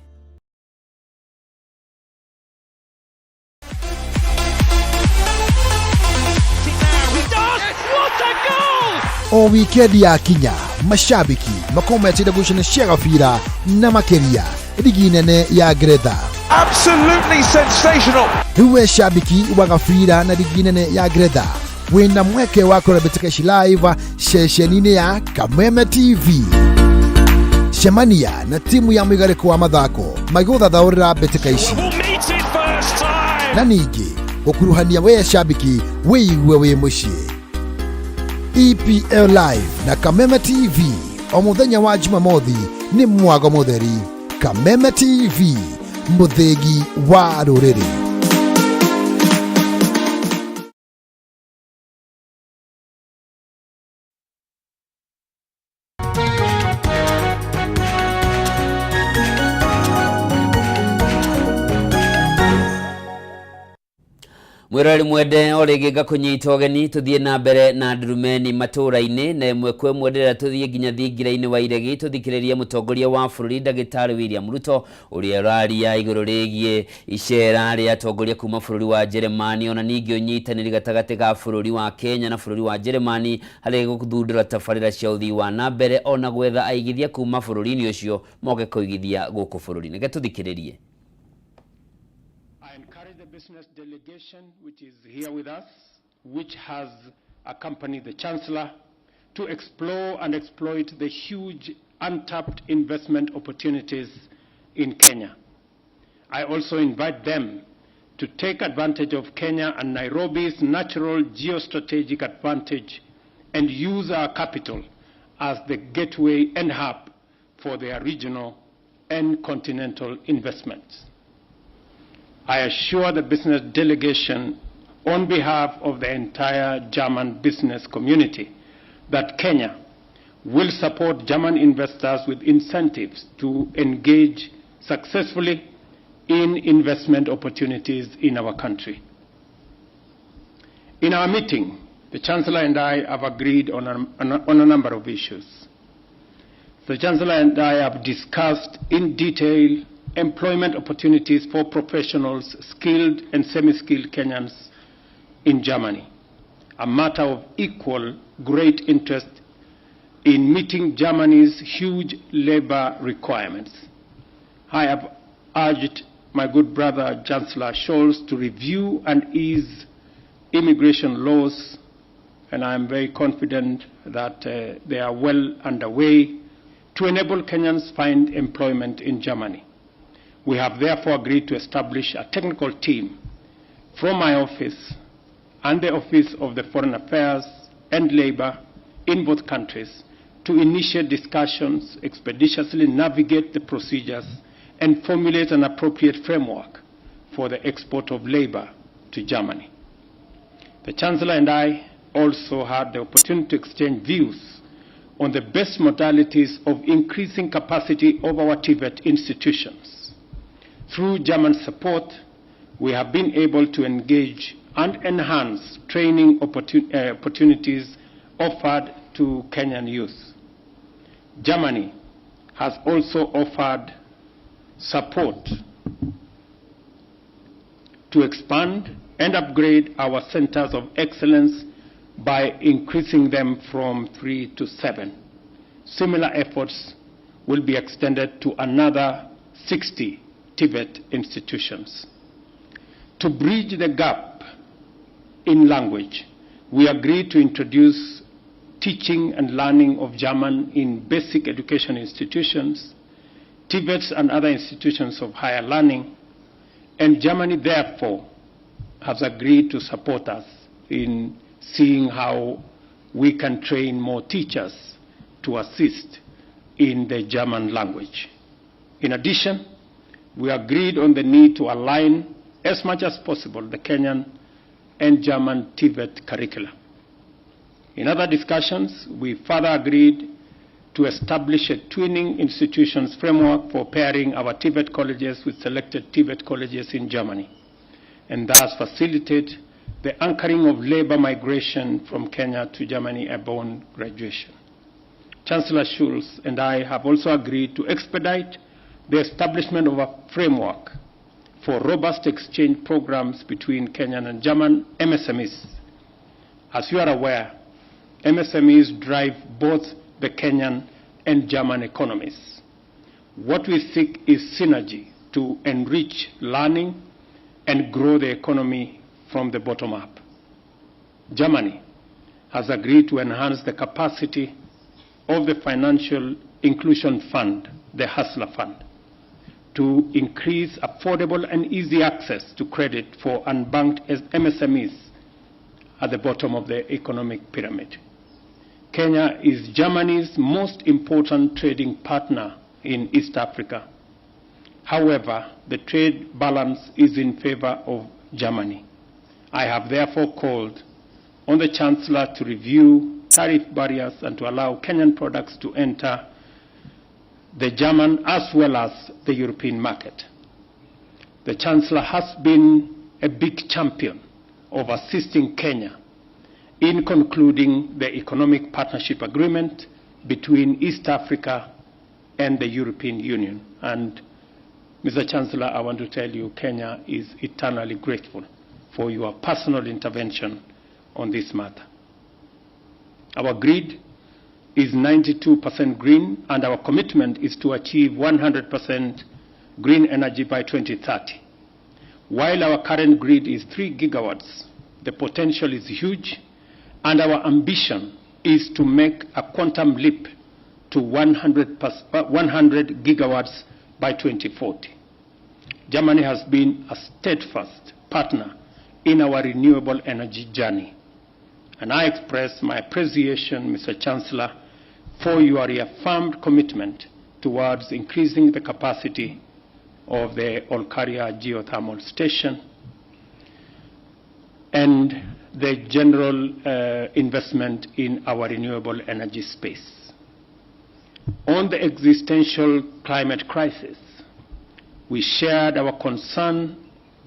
O wikendi yakinya mashabiki makorwo meteire ngucanio cia gabira na makiria ligi nene ya Ngeretha. Absolutely sensational. Rĩu we shabiki wa gabira na ligi nene ya Ngeretha wĩna mweke wa kũrora mbĩtĩka ici live ceceni-inĩ ya Kameme TV. Cemania na timu ya mũigarĩko wa mathako magĩgũthathaũrĩra mbĩtĩka ici na ningĩ gũkuruhania we shabiki wĩigue wĩ mũciĩ. EPL Live na Kameme TV o mũthenya wa Jumamothi nĩ mwago mũtheri. Kameme TV, mũthĩgi wa rũrĩrĩ. Mwiroreri mwende o rĩngĩ ngakũnyita ũgeni tũthiĩ na mbere na ndurumeni matũũra-inĩ na ĩmwe kwa ĩmwe ndĩrenda tũthiĩ nginya thingira-inĩ wa iregi tũthikĩrĩrie mũtongoria wa bũrũri ndagĩtarĩ William Ruto ũrĩa ũraria igũrũ rĩgiĩ icera rĩa atongoria kuma bũrũri wa Jeremani ona ningĩ ũnyitanĩri gatagatĩ ga bũrũri wa Kenya na bũrũri wa Jeremani harĩ gũthundũra tabarĩra cia ũthii wa na mbere ona gwetha aigithia kuma bũrũri-inĩ ũcio moke kũigithia gũkũ bũrũri-inĩ. Reke tũthikĩrĩrie. I encourage the business delegation which is here with us, which has accompanied the Chancellor, to explore and exploit the huge untapped investment opportunities in Kenya. I also invite them to take advantage of Kenya and Nairobi's natural geostrategic advantage and use our capital as the gateway and hub for their regional and continental investments. I assure the business delegation on behalf of the entire German business community that Kenya will support German investors with incentives to engage successfully in investment opportunities in our country. In our meeting, the Chancellor and I have agreed on a number of issues. The Chancellor and I have discussed in detail employment opportunities for professionals, skilled and semi-skilled Kenyans in Germany, a matter of equal great interest in meeting Germany's huge labor requirements. I have urged my good brother Chancellor Scholz to review and ease immigration laws, and I am very confident that they are well underway to enable Kenyans find employment in Germany. We have therefore agreed to establish a technical team from my office and the Office of the Foreign Affairs and Labor in both countries to initiate discussions, expeditiously navigate the procedures, and formulate an appropriate framework for the export of labor to Germany. The Chancellor and I also had the opportunity to exchange views on the best modalities of increasing capacity of our TVET institutions. Through German support, we have been able to engage and enhance training opportunities offered to Kenyan youth. Germany has also offered support to expand and upgrade our centers of excellence by increasing them from 3 to 7. Similar efforts will be extended to another 60 TVET institutions. To bridge the gap in language, we agreed to introduce teaching and learning of German in basic education institutions, TVETs and other institutions of higher learning, and Germany therefore has agreed to support us in seeing how we can train more teachers to assist in the German language. In addition, we agreed on the need to align as much as possible the Kenyan and German TVET curricula. In other discussions, we further agreed to establish a twinning institutions framework for pairing our TVET colleges with selected TVET colleges in Germany, and thus facilitate the anchoring of labor migration from Kenya to Germany upon graduation. Chancellor Scholz and I have also agreed to expedite the establishment of a framework for robust exchange programs between Kenyan and German MSMEs. As you are aware, MSMEs drive both the Kenyan and German economies. What we seek is synergy to enrich learning and grow the economy from the bottom up. Germany has agreed to enhance the capacity of the Financial Inclusion Fund, the Hustler Fund, to increase affordable and easy access to credit for unbanked MSMEs at the bottom of the economic pyramid. Kenya is Germany's most important trading partner in East Africa. However, the trade balance is in favor of Germany. I have therefore called on the Chancellor to review tariff barriers and to allow Kenyan products to enter the German as well as the European market. The Chancellor has been a big champion of assisting Kenya in concluding the economic partnership agreement between East Africa and the European Union. And Mr. Chancellor, I want to tell you, Kenya is eternally grateful for your personal intervention on this matter. Our grid is 92% green, and our commitment is to achieve 100% green energy by 2030. While our current grid is 3 gigawatts, the potential is huge, and our ambition is to make a quantum leap to 100 gigawatts by 2040. Germany has been a steadfast partner in our renewable energy journey. And I express my appreciation, Mr. Chancellor, for your reaffirmed commitment towards increasing the capacity of the Olkaria geothermal station and the general investment in our renewable energy space. On the existential climate crisis, we shared our concern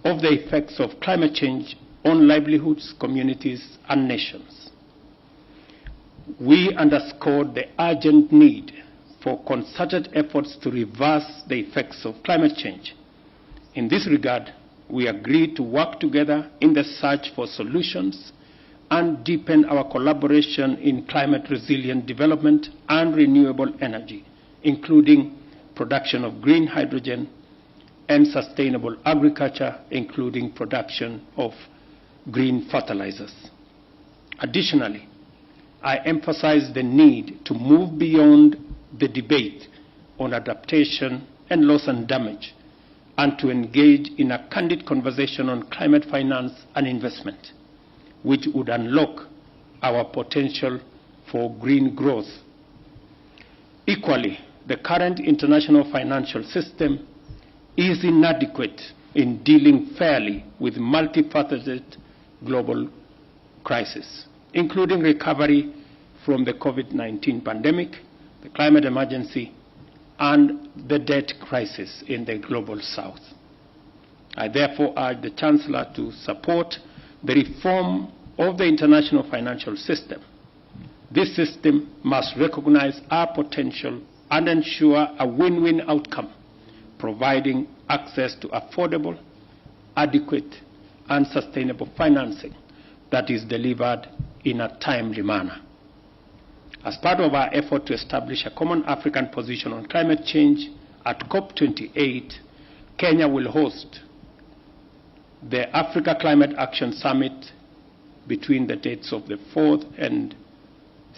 of the effects of climate change on livelihoods, communities, and nations. We underscored the urgent need for concerted efforts to reverse the effects of climate change. In this regard, we agreed to work together in the search for solutions and deepen our collaboration in climate resilient development and renewable energy, including production of green hydrogen and sustainable agriculture, including production of green fertilizers. Additionally, I emphasize the need to move beyond the debate on adaptation and loss and damage, and to engage in a candid conversation on climate finance and investment, which would unlock our potential for green growth. Equally, the current international financial system is inadequate in dealing fairly with multifaceted global crisis, including recovery from the COVID-19 pandemic, the climate emergency, and the debt crisis in the global south. I therefore urge the Chancellor to support the reform of the international financial system. This system must recognize our potential and ensure a win-win outcome, providing access to affordable, adequate, and sustainable financing that is delivered in a timely manner. As part of our effort to establish a common African position on climate change at COP28, Kenya will host the Africa Climate Action Summit between the dates of the 4th and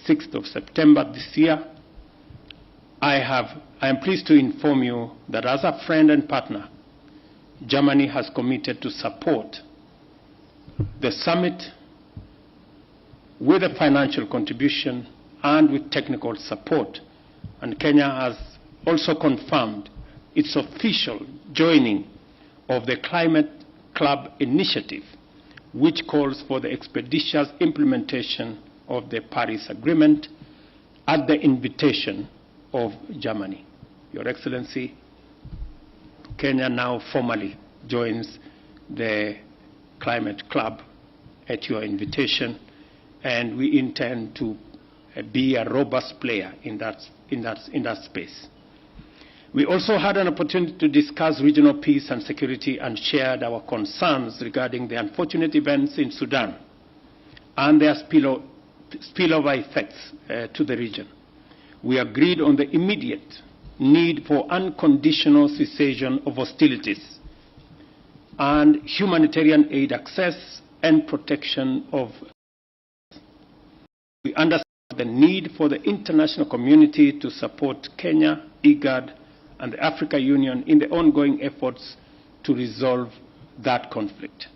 6th of September this year. I am pleased to inform you that as a friend and partner, Germany has committed to support the summit with a financial contribution and with technical support. And Kenya has also confirmed its official joining of the Climate Club initiative, which calls for the expeditious implementation of the Paris Agreement at the invitation of Germany. Your Excellency, Kenya now formally joins the Climate Club at your invitation, and we intend to be a robust player in that, in that, in that space. We also had an opportunity to discuss regional peace and security and shared our concerns regarding the unfortunate events in Sudan and their spillover effects to the region. We agreed on the immediate need for unconditional cessation of hostilities and humanitarian aid access and protection of. We understand the need for the international community to support Kenya, IGAD, and the Africa Union in the ongoing efforts to resolve that conflict.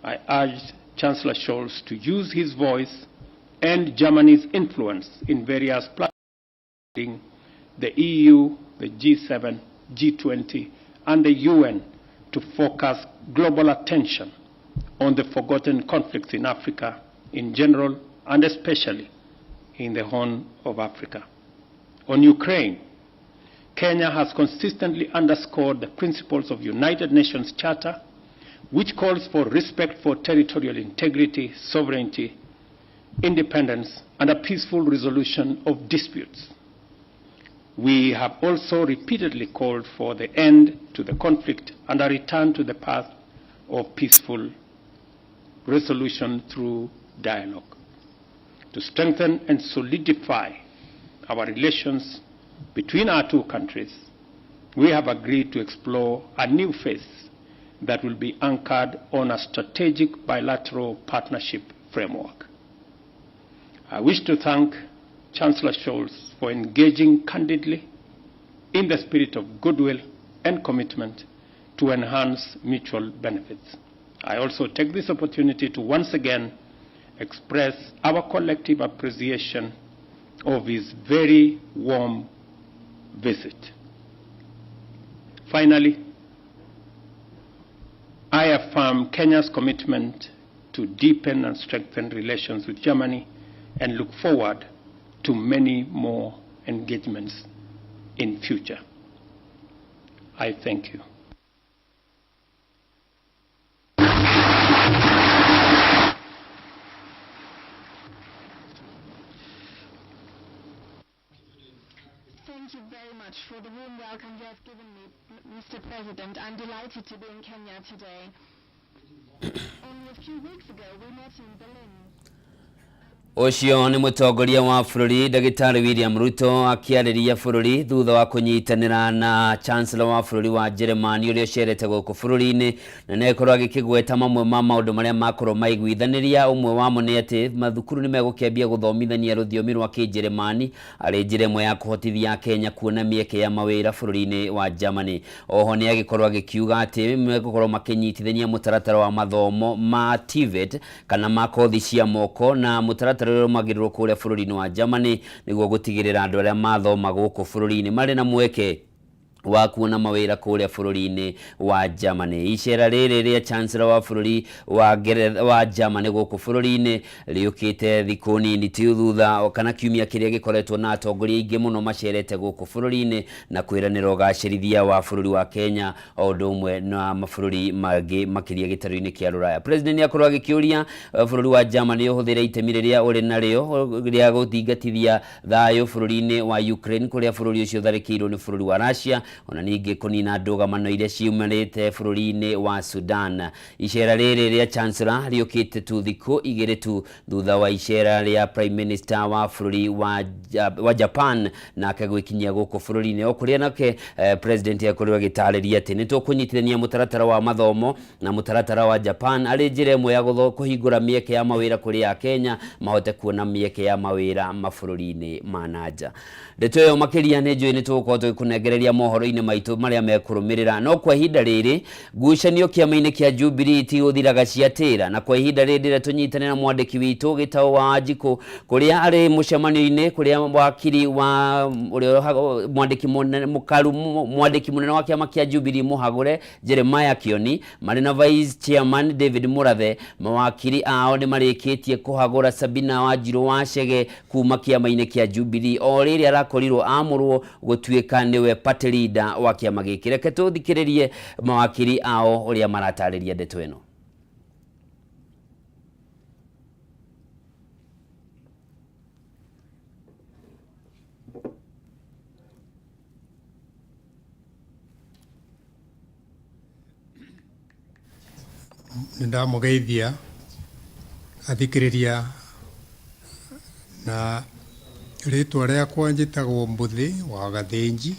I urged Chancellor Scholz to use his voice and Germany's influence in various platforms, including the EU, the G7, G20, and the UN to focus global attention on the forgotten conflicts in Africa in general and especially in the Horn of Africa. On Ukraine, Kenya has consistently underscored the principles of United Nations Charter, which calls for respect for territorial integrity, sovereignty, independence, and a peaceful resolution of disputes. We have also repeatedly called for the end to the conflict and a return to the path of peaceful resolution through dialogue. To strengthen and solidify our relations between our two countries, we have agreed to explore a new phase that will be anchored on a strategic bilateral partnership framework. I wish to thank Chancellor Scholz for engaging candidly in the spirit of goodwill and commitment to enhance mutual benefits. I also take this opportunity to once again express our collective appreciation of his very warm visit. Finally, I affirm Kenya's commitment to deepen and strengthen relations with Germany and look forward to many more engagements in future. I thank you. Thank you very much for the warm welcome you have given me, Mr. President. I'm delighted to be in Kenya today. Only a few weeks ago, we met in Berlin. Ũcio nĩ mũtongoria wa bũrũri Ndagĩtarĩ William Ruto akĩarĩria bũrũri thutha wa kũnyitanĩra na Chancellor wa bũrũri wa Jeremani ũrĩa ũcerete gũkũ bũrũri-inĩ, na nĩ akorwo agĩkĩgweta mamwe ma maũndũ marĩa makorwo maiguithanĩria. Ũmwe wamo nĩ atĩ mathukuru nĩ megũkĩambia gũthomithania rũthiomi rwa Kĩnjeremani arĩ njĩra ĩmwe ya kũhotithia Kenya kuona mĩeke ya mawĩra bũrũri-inĩ wa Germany. Oho nĩ agĩkorwo agĩkiuga atĩ megũkorwo makĩnyitithania mũtaratara wa mathomo ma TVET kana ma kothi cia moko na mũtaratara ũrĩa ũrũmagĩrĩrwo kũrĩa bũrũri-inĩ wa Germany, nĩguo gũtigĩrĩra andũ arĩa mathoma gũkũ bũrũri-inĩ marĩ na mweke wa kuona mawĩra kũrĩa bũrũri-inĩ wa Germany. Icera rĩrĩ rĩa Chancellor wa bũrũri wa Ngeretha wa Germany gũkũ bũrũri-inĩ rĩũkĩte thikũ nini tu thutha kana kiumia kĩrĩa gĩkoretwo na atongoria aingĩ mũno macerete gũkũ bũrũri-inĩ na kwĩranĩra ũgacĩrithia wa bũrũri wa Kenya o ũndũ ũmwe na mabũrũri mangĩ makĩria gĩtarũ-inĩ kĩa Rũraya. President nĩ akorwo agĩkĩũria bũrũri wa Germany ũhũthĩre itemi rĩrĩa ũrĩ narĩo rĩa gũthingatithia thayũ bũrũri-inĩ wa Ukraine, kũrĩa bũrũri ũcio ũtharĩkĩirwo nĩ bũrũri wa Russia, ona ningĩ kũnina ndũgamano iria ciumanĩte bũrũri-inĩ wa Sudan. Icera rĩrĩ rĩa Chancellor rĩũkĩte tu thikũ 2 tu thutha wa icera rĩa Prime Minister wa bũrũri wa Japan nake gwĩkinyia gũkũ bũrũri-inĩ, o kũrĩa nake President akorirwo agĩtarĩria atĩ nĩ tũkũnyitithania mũtaratara wa mathomo na mũtaratara wa Japan arĩ njĩra ĩmwe ya kũhingũra mĩeke ya mawĩra kũrĩ a Kenya mahote kuona mĩeke ya mawĩra mabũrũri-inĩ ma nanja. Ndeto ĩyo makĩria nĩ njũĩ nĩ tũgũkorwo tũgĩkũnengereria mohoro. mohoro-inĩ maitũ marĩa mekũrũmĩrĩra. No kwa ihinda rĩrĩ ngucanio kĩama-inĩ kĩa Jubilee itigũthiraga ciatĩra, na kwa ihinda rĩrĩ ndĩrenda tũnyitane na mwandĩki witũ Gĩtaũ wa Wanjikũ kũrĩa arĩ mũcemanio-inĩ kũrĩa wakiri wa ũrĩa mwandĩki mũnene mũkaru mwandĩki mũnene wa kĩama kĩa Jubilee mũhagũre Jeremiah Kioni marĩ na Vice Chairman David Murathe. Mawakiri ao nĩ marĩkĩtie kũhagũra Sabina Wanjirũ wa Chege kuma kĩama-inĩ kĩa Jubilee o rĩrĩa arakorirwo amũrwo gũtuĩka nĩwe party leader wa kĩama gĩkĩ. Reke tũthikĩrĩrie mawakiri ao ũrĩa maratarĩria ndeto ĩno. Nĩ ndamũgeithia athikĩrĩria na rĩtwa rĩakwa njĩtagwo Mbũthĩ wa Gathĩnji,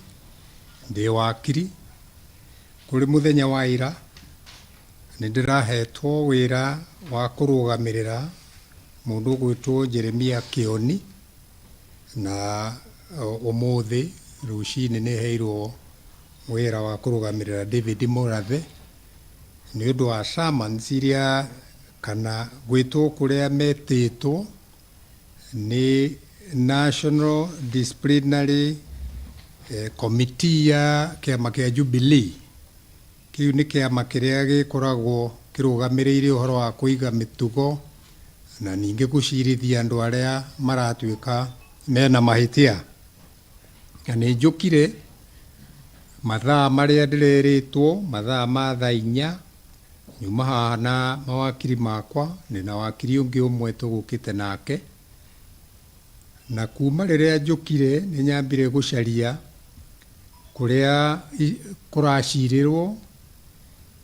ndĩ wakiri. Kũrĩ mũthenya wa ira nĩ ndĩrahetwo wĩra wa kũrũgamĩrĩra mũndũ ũgwĩtwo Jeremia Kĩoni, na ũmũthĩ rũcinĩ nĩ heirwo wĩra wa kũrũgamĩrĩra David Mũrathe nĩ ũndũ wa summons iria kana gwĩtwo kũrĩa metĩtwo nĩ National Disciplinary Committee ya kĩama kĩa Jubilee. Kĩu nĩ kĩama kĩrĩa gĩkoragwo kĩrũgamĩrĩire ũhoro wa kũiga mĩtugo na ningĩ gũcirithia andũ arĩa maratuĩka mena mahĩtia. Na nĩ njũkire mathaa marĩa ndĩrerĩtwo, mathaa ma thaa inya, nyuma haha na mawakiri makwa, ndĩna wakiri ũngĩ ũmwe tũgũkĩte nake. Na kuma rĩrĩa njũkire nĩ nyambire gũcaria kũrĩa kũracirĩrwo,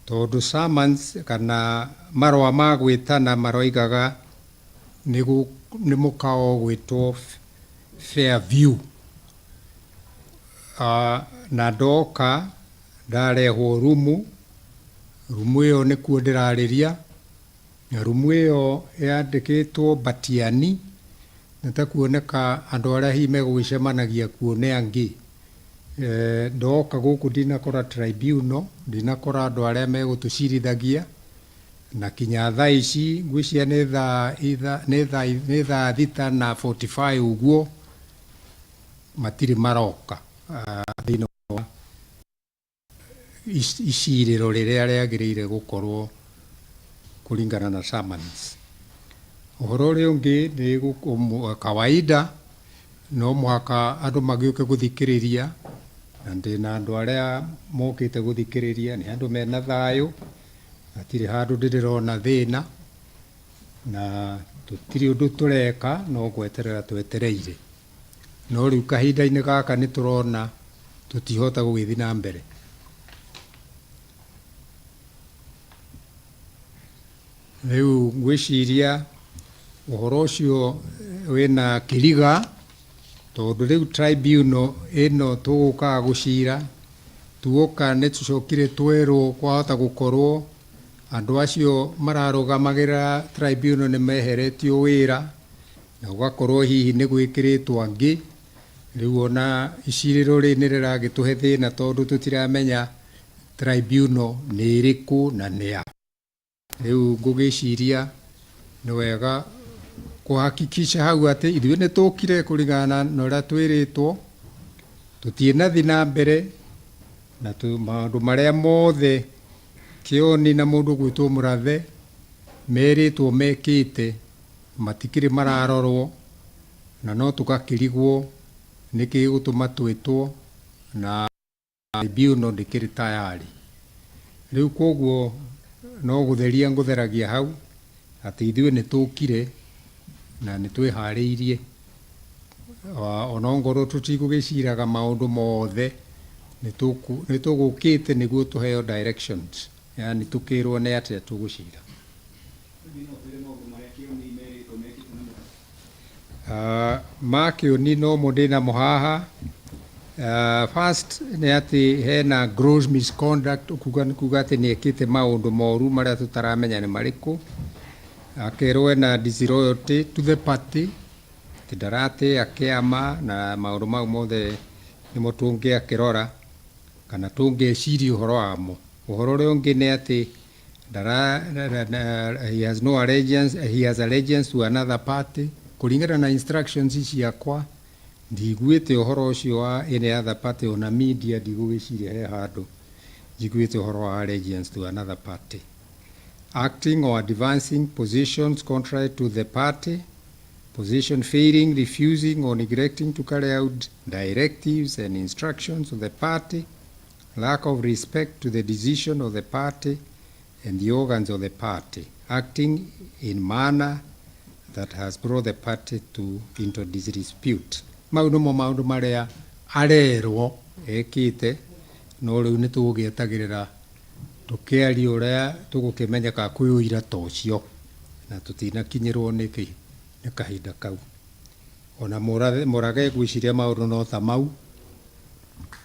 tondũ summons kana marũa ma gwĩtana maroigaga nĩ mũkawa ũgwĩtwo Fairview. Na ndoka ndarehwo rumu, rumu ĩyo nĩkuo ndĩrarĩria, na rumu ĩyo yandĩkĩtwo Batiani, na ta kuoneka andũ arĩa hihi megũgĩcemanagia kuo nĩ angĩ. Ndoka gũkũ ndinakora tribunal, ndinakora andũ arĩa megũtũcirithagia, na kinya thaa ici ngwĩciria nĩ thaa 6 na 45 ũguo, matirĩ maroka thĩinĩ wa icirĩro rĩrĩa rĩagĩrĩire gũkorwo kũringana na summons. Ũhoro ũrĩa ũngĩ nĩ kawaida no mũhaka andũ magĩũke gũthikĩrĩria, na ndĩna andũ arĩa mokĩte gũthikĩrĩria, nĩ andũ mena thayũ, hatirĩ handũ ndĩrona thĩna, na tũtirĩ ũndũ tũreka no gweterera twetereire. No rĩu kahinda-inĩ gaka nĩ tũrona tũtihota gũgĩthiĩ na mbere. Rĩu ngwĩciria ũhoro ũcio wĩna kĩriga, tondũ rĩu tribunal ĩno tũgũkaga gũcira, tuoka nĩ tũcokire twerwo kwahota gũkorwo andũ acio mararũgamagĩrĩra tribunal nĩ meheretio wĩra, na gũgakorwo hihi nĩ gwĩkĩrĩtwo angĩ. Rĩu ona icirĩro rĩ nĩ rĩragĩtũhe thĩna tondũ tũtiramenya tribunal nĩ ĩrĩkũ na nĩ ya. Rĩu ngũgĩciria nĩ wega kũhakikisha hau atĩ ithuĩ nĩ tũkire kũringana na ũrĩa twĩrĩtwo, tũtiĩnathi na mbere na maũndũ marĩa mothe Kĩoni na mũndũ ũgwĩtwo Mũrathe merĩtwo mekĩte matikĩrĩ mararorwo, na no tũgakĩrigwo nĩkĩ gĩgũtũma twĩtwo na tribunal ndĩkĩrĩ tayari. Rĩu kwoguo no gũtheria ngũtheragia hau atĩ ithuĩ nĩ tũkire na nĩ twĩharĩirie, ona ongorwo tũtigũgĩciraga maũndũ mothe, nĩ tũgũkĩte nĩguo tũheo directions, yaani tũkĩrwo nĩ atĩa tũgũcira. Ma Kĩoni nomo ndĩnamo haha. First nĩ atĩ hena gross misconduct, kuga nĩ kuga atĩ nĩ ekĩte maũndũ moru marĩa tũtaramenya nĩ marĩkũ. Akerwo ena disloyalty to the party, atĩ ndaratĩa kĩama na maũndũ mau mothe nĩmo tũngĩakĩrora. Kana tũngĩciria ũhoro wamo. Ũhoro ũrĩa ũngĩ nĩ atĩ ndara, he has no allegiance, he has allegiance to another party. Kũringana na instructions ciakwa, ndiguĩte ũhoro ũcio wa any other party, ona media ndigũgĩciria he handũ njiguĩte ũhoro wa allegiance to another party. Acting or advancing positions contrary to the party position, failing, refusing or neglecting to carry out directives and instructions of the party, lack of respect to the decision of the party and the organs of the party, acting in manner that has brought the party to into disrepute. Mau nĩmo maũndũ marĩa arerwo ekĩte, no rĩu nĩ tũgũgĩetagĩrĩra tũkĩaria ũrĩa tũgũkĩmenya kana kwĩ ũira ta ũcio, na tũtinakinyĩrwo nĩ kĩ nĩ kahinda kau. Ona Mũrage ngwĩciria maũndũ no ta mau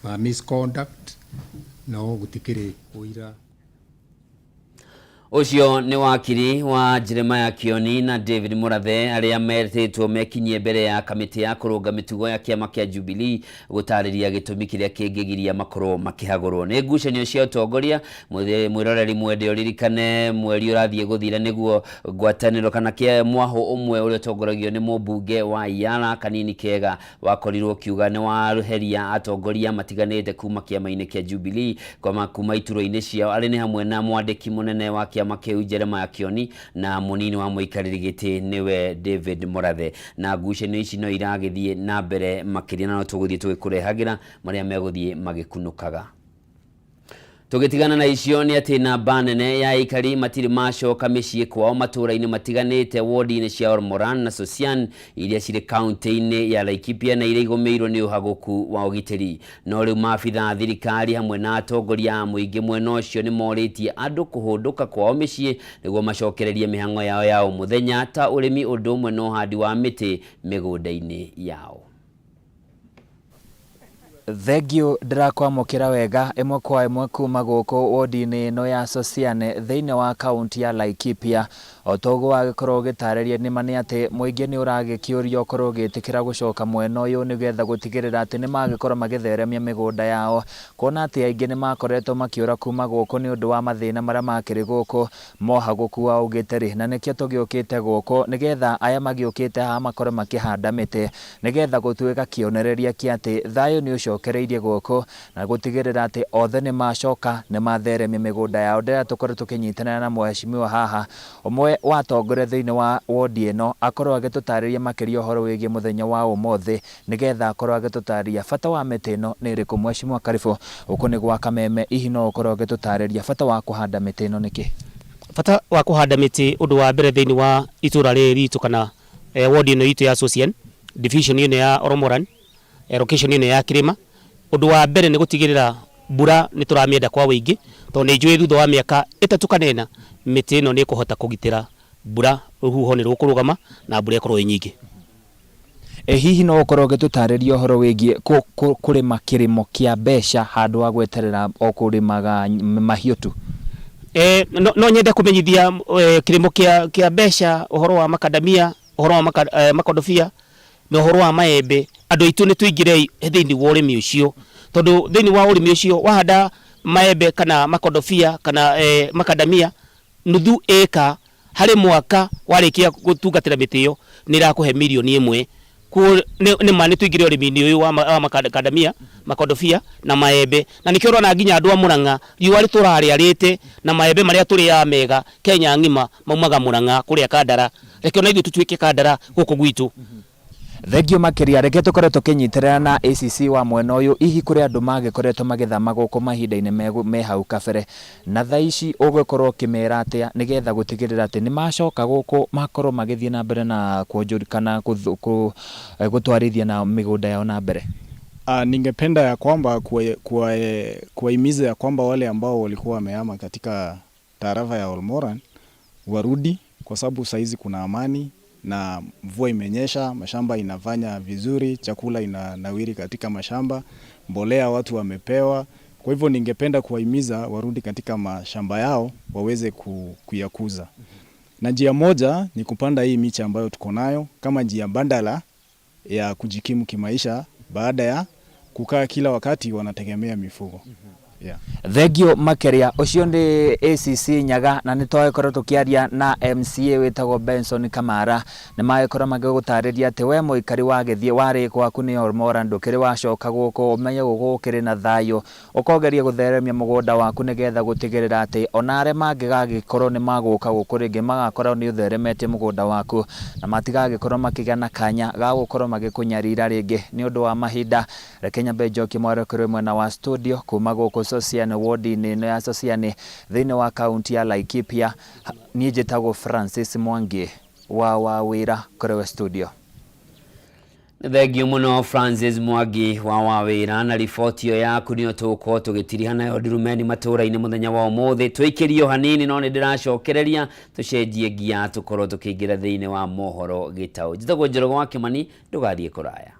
ma misconduct, no gũtikĩrĩ ũira. Ũcio nĩ wakiri wa Jeremiah Kioni na David Murathe arĩa metĩtwo mekinyie mbere ya kamĩtĩ ya kũrũnga mĩtugo ya kĩama kĩa Jubilee gũtarĩria gĩtũmi kĩrĩa kĩngĩgiria makorwo makĩhagũrwo nĩ ngucanio cia ũtongoria. Mwĩroreri mwende, ũririkane mweri ũrathiĩ gũthira nĩguo ngwatanĩro kana kĩa mwahũ ũmwe ũrĩa ũtongoragio nĩ mũmbunge wa Yala Kanini Kega wakorirwo ũkiuga nĩ waheria atongoria matiganĩte kuma kĩama-inĩ kĩa Jubilee kuma iturwa-inĩ ciao, arĩ nĩ hamwe na mwandĩki mũnene wa kĩama kĩu Jeremiah Kioni na mũnini wa mũikarĩri gĩtĩ nĩwe David Murathe. Na ngucanio ici no iragĩthiĩ na mbere makĩria, na no tũgũthiĩ tũgĩkũrehagĩra marĩa megũthiĩ magĩkunũkaga. Tũgĩtigana na icio nĩ atĩ namba nene ya aikari matirĩ macoka mĩciĩ kwao matũũra-inĩ matiganĩte wodi-inĩ cia Olmoran na Sosian iria cirĩ kaunti-inĩ ya Laikipia na iria igũmĩirwo nĩ ũhagũku wa ũgitĩri. No rĩu maabitha a thirikari hamwe na atongoria a mũingĩ mwena ũcio nĩ morĩtie andũ kũhũndũka kwao mĩciĩ nĩguo macokererie mĩhang'o yao ya o mũthenya ta ũrĩmi, ũndũ ũmwe na ũhandi wa mĩtĩ mĩgũnda-inĩ yao. Thengiũ, ndĩrakwamũkĩra wega ĩmwe kwa ĩmwe kuma gũkũ wodi-inĩ ĩno ya Sosian thĩinĩ wa kaunti ya Laikipia. O ta ũguo wagĩkorwo ũgĩtarĩria, nĩma nĩ atĩ mũingĩ nĩ ũragĩkĩũrio ũkorwo ũgĩtĩkĩra gũcoka mwena ũyũ nĩgetha gũtigĩrĩra atĩ nĩ magĩkorwo magĩtheremia mĩgũnda yao, kuona atĩ aingĩ nĩ makoretwo makĩũra kuma gũkũ nĩ ũndũ wa mathĩna marĩa makĩrĩ gũkũ mohagũku wa ũgitĩri, na nĩkĩo tũgĩũkĩte gũkũ nĩgetha aya magĩũkĩte haha makorwo makĩhanda mĩtĩ nĩgetha gũtuĩka kĩonereria kĩa atĩ thayũ nĩ ũcokereirie gũkũ na gũtigĩrĩra atĩ othe nĩ macoka nĩ matheremia mĩgũnda yao. Ndĩrenda tũkorwo tũkĩnyitanĩra na mheshimiwa haha, ũmwe wa atongoria thĩinĩ wa wodi ĩno, akorwo agĩtũtarĩria makĩria ũhoro wĩgiĩ mũthenya wa ũmũthĩ, nĩgetha akorwo agĩtũtarĩria bata wa mĩtĩ ĩno nĩ ĩrĩkũ. Mheshimiwa, karibu gũkũ nĩ gwa Kameme. Hihi no ũkorwo ũgĩtũtarĩria bata wa kũhanda mĩtĩ ĩno nĩkĩ? Bata wa kũhanda mĩtĩ, ũndũ wa mbere, thĩinĩ wa itũra rĩrĩ ritũ kana ward ĩno itũ ya Sosian, division ĩno ya Oromoran, location ĩno ya Kĩrĩma, ũndũ wa mbere nĩ gũtigĩrĩra mbura nĩ tũramĩenda kwa wĩingĩ, tondũ nĩ njũĩ thutha wa mĩaka 3 kana 4 mĩtĩ ĩno nĩ ĩkũhota kũgitĩra mbura, rũhuho nĩ rũkũrũgama na mbura ĩkorwo ĩ nyingĩ. Hihi no ũkorwo ũgĩtũtarĩria ũhoro wĩgiĩ kũrĩma kĩrĩmo kĩa mbeca handũ ha gweterera o kũrĩmaga mahiũ tu? No nyende kũmenyithia kĩrĩmo kĩa mbeca, ũhoro wa makadamia, ũhoro wa makodobia na ũhoro wa maembe. Andũ aitũ nĩ tũingĩrei thĩinĩ wa ũrĩmi ũcio, tondũ thĩinĩ wa ũrĩmi ũcio wahanda maembe kana makodobia kana makadamia nuthu ĩka harĩ mwaka, warĩkia gũtungatĩra mĩtĩ ĩyo nĩ ĩrakũhe mirioni 1. Nĩ ma nĩ tũingĩre ũrĩmi-inĩ ũyũ wa makadamia, makodobia na maembe, na nĩkĩo ũrona nginya andũ a Mũrang'a riũa rĩtũrarĩarĩte na maembe marĩa tũrĩaga mega Kenya ng'ima maumaga Mũrang'a kũrĩa Kandara. Reke ona ithuĩ tũtuĩke Kandara gũkũ gwitũ. Thengio makĩria. Reke tũkorwo tũkĩnyitĩrĩra na ACC wa mwena ũyũ. Hihi kũrĩ andũ magĩkoretwo magĩthama gũkũ mahinda-inĩ me hau kabere, na thaa ici ũgũkorwo ũkĩmera atĩa nĩgetha gũtigĩrĩra atĩ nĩ macoka gũkũ makorwo magĩthiĩ na mbere na kuonjoria kana gũtwarithia na mĩgũnda yao na mbere? Ningependa ya kwamba kuwahimiza ya kwamba wale ambao walikuwa wamehama katika tarafa ya Olmoran warudi, kwa sababu saizi kuna amani na mvua imenyesha, mashamba inafanya vizuri, chakula inanawiri katika mashamba, mbolea watu wamepewa. Kwa hivyo ningependa kuwahimiza warudi katika mashamba yao waweze kuyakuza. Na njia moja ni kupanda hii miche ambayo tuko nayo kama njia mbadala ya kujikimu kimaisha baada ya kukaa kila wakati wanategemea mifugo. Yeah. Thengio makeria ucio ni ACC Nyaga na nĩ twagĩkorwo tũkĩaria na MCA wĩtagwo Benson Kamara. Nĩ magĩkorwo magĩgũtarĩria atĩ we mũikari wa gĩthiĩ warĩ gwaku nĩ Olmoran, ndũkĩrĩ wacoka gũkũ, ũmenye gũkũ gũkĩrĩ na thayũ, ũkogeria gũtheremia mũgũnda waku nĩgetha gũtigĩrĩra atĩ ona arĩa mangĩgagĩkorwo nĩ magũka gũkũ rĩngĩ magakorwo nĩ ũtheremetie mũgũnda waku na matigagĩkorwo makĩgĩa na kanya ga gũkorwo magĩkũnyarira rĩngĩ. Nĩ ũndũ wa mahinda, reke nyambe njokie mwerekero mwena wa studio kuma gũkũ Sosiani, ward-inĩ ĩno ya Sosiani thĩinĩ wa kaunti ya Laikipia. Niĩ njĩtagwo Francis Mwangi wa Wawĩra, kũrĩ we studio. Thengio mũno Francis Mwangi wa Wawĩra na riboti ĩyo yaku. Nĩyo tũgũkorwo tũgĩtiriha nayo ndurumeni matũũra-inĩ mũthenya wa ũmũthĩ. Tũikĩrio hanini, no nĩ ndĩracokereria tũcenjie ngia tũkorwo tũkĩingĩra thĩinĩ wa mohoro gĩtaũ. Njĩtagwo Njoroge wa Kĩmani, ndũgathiĩ kũraya.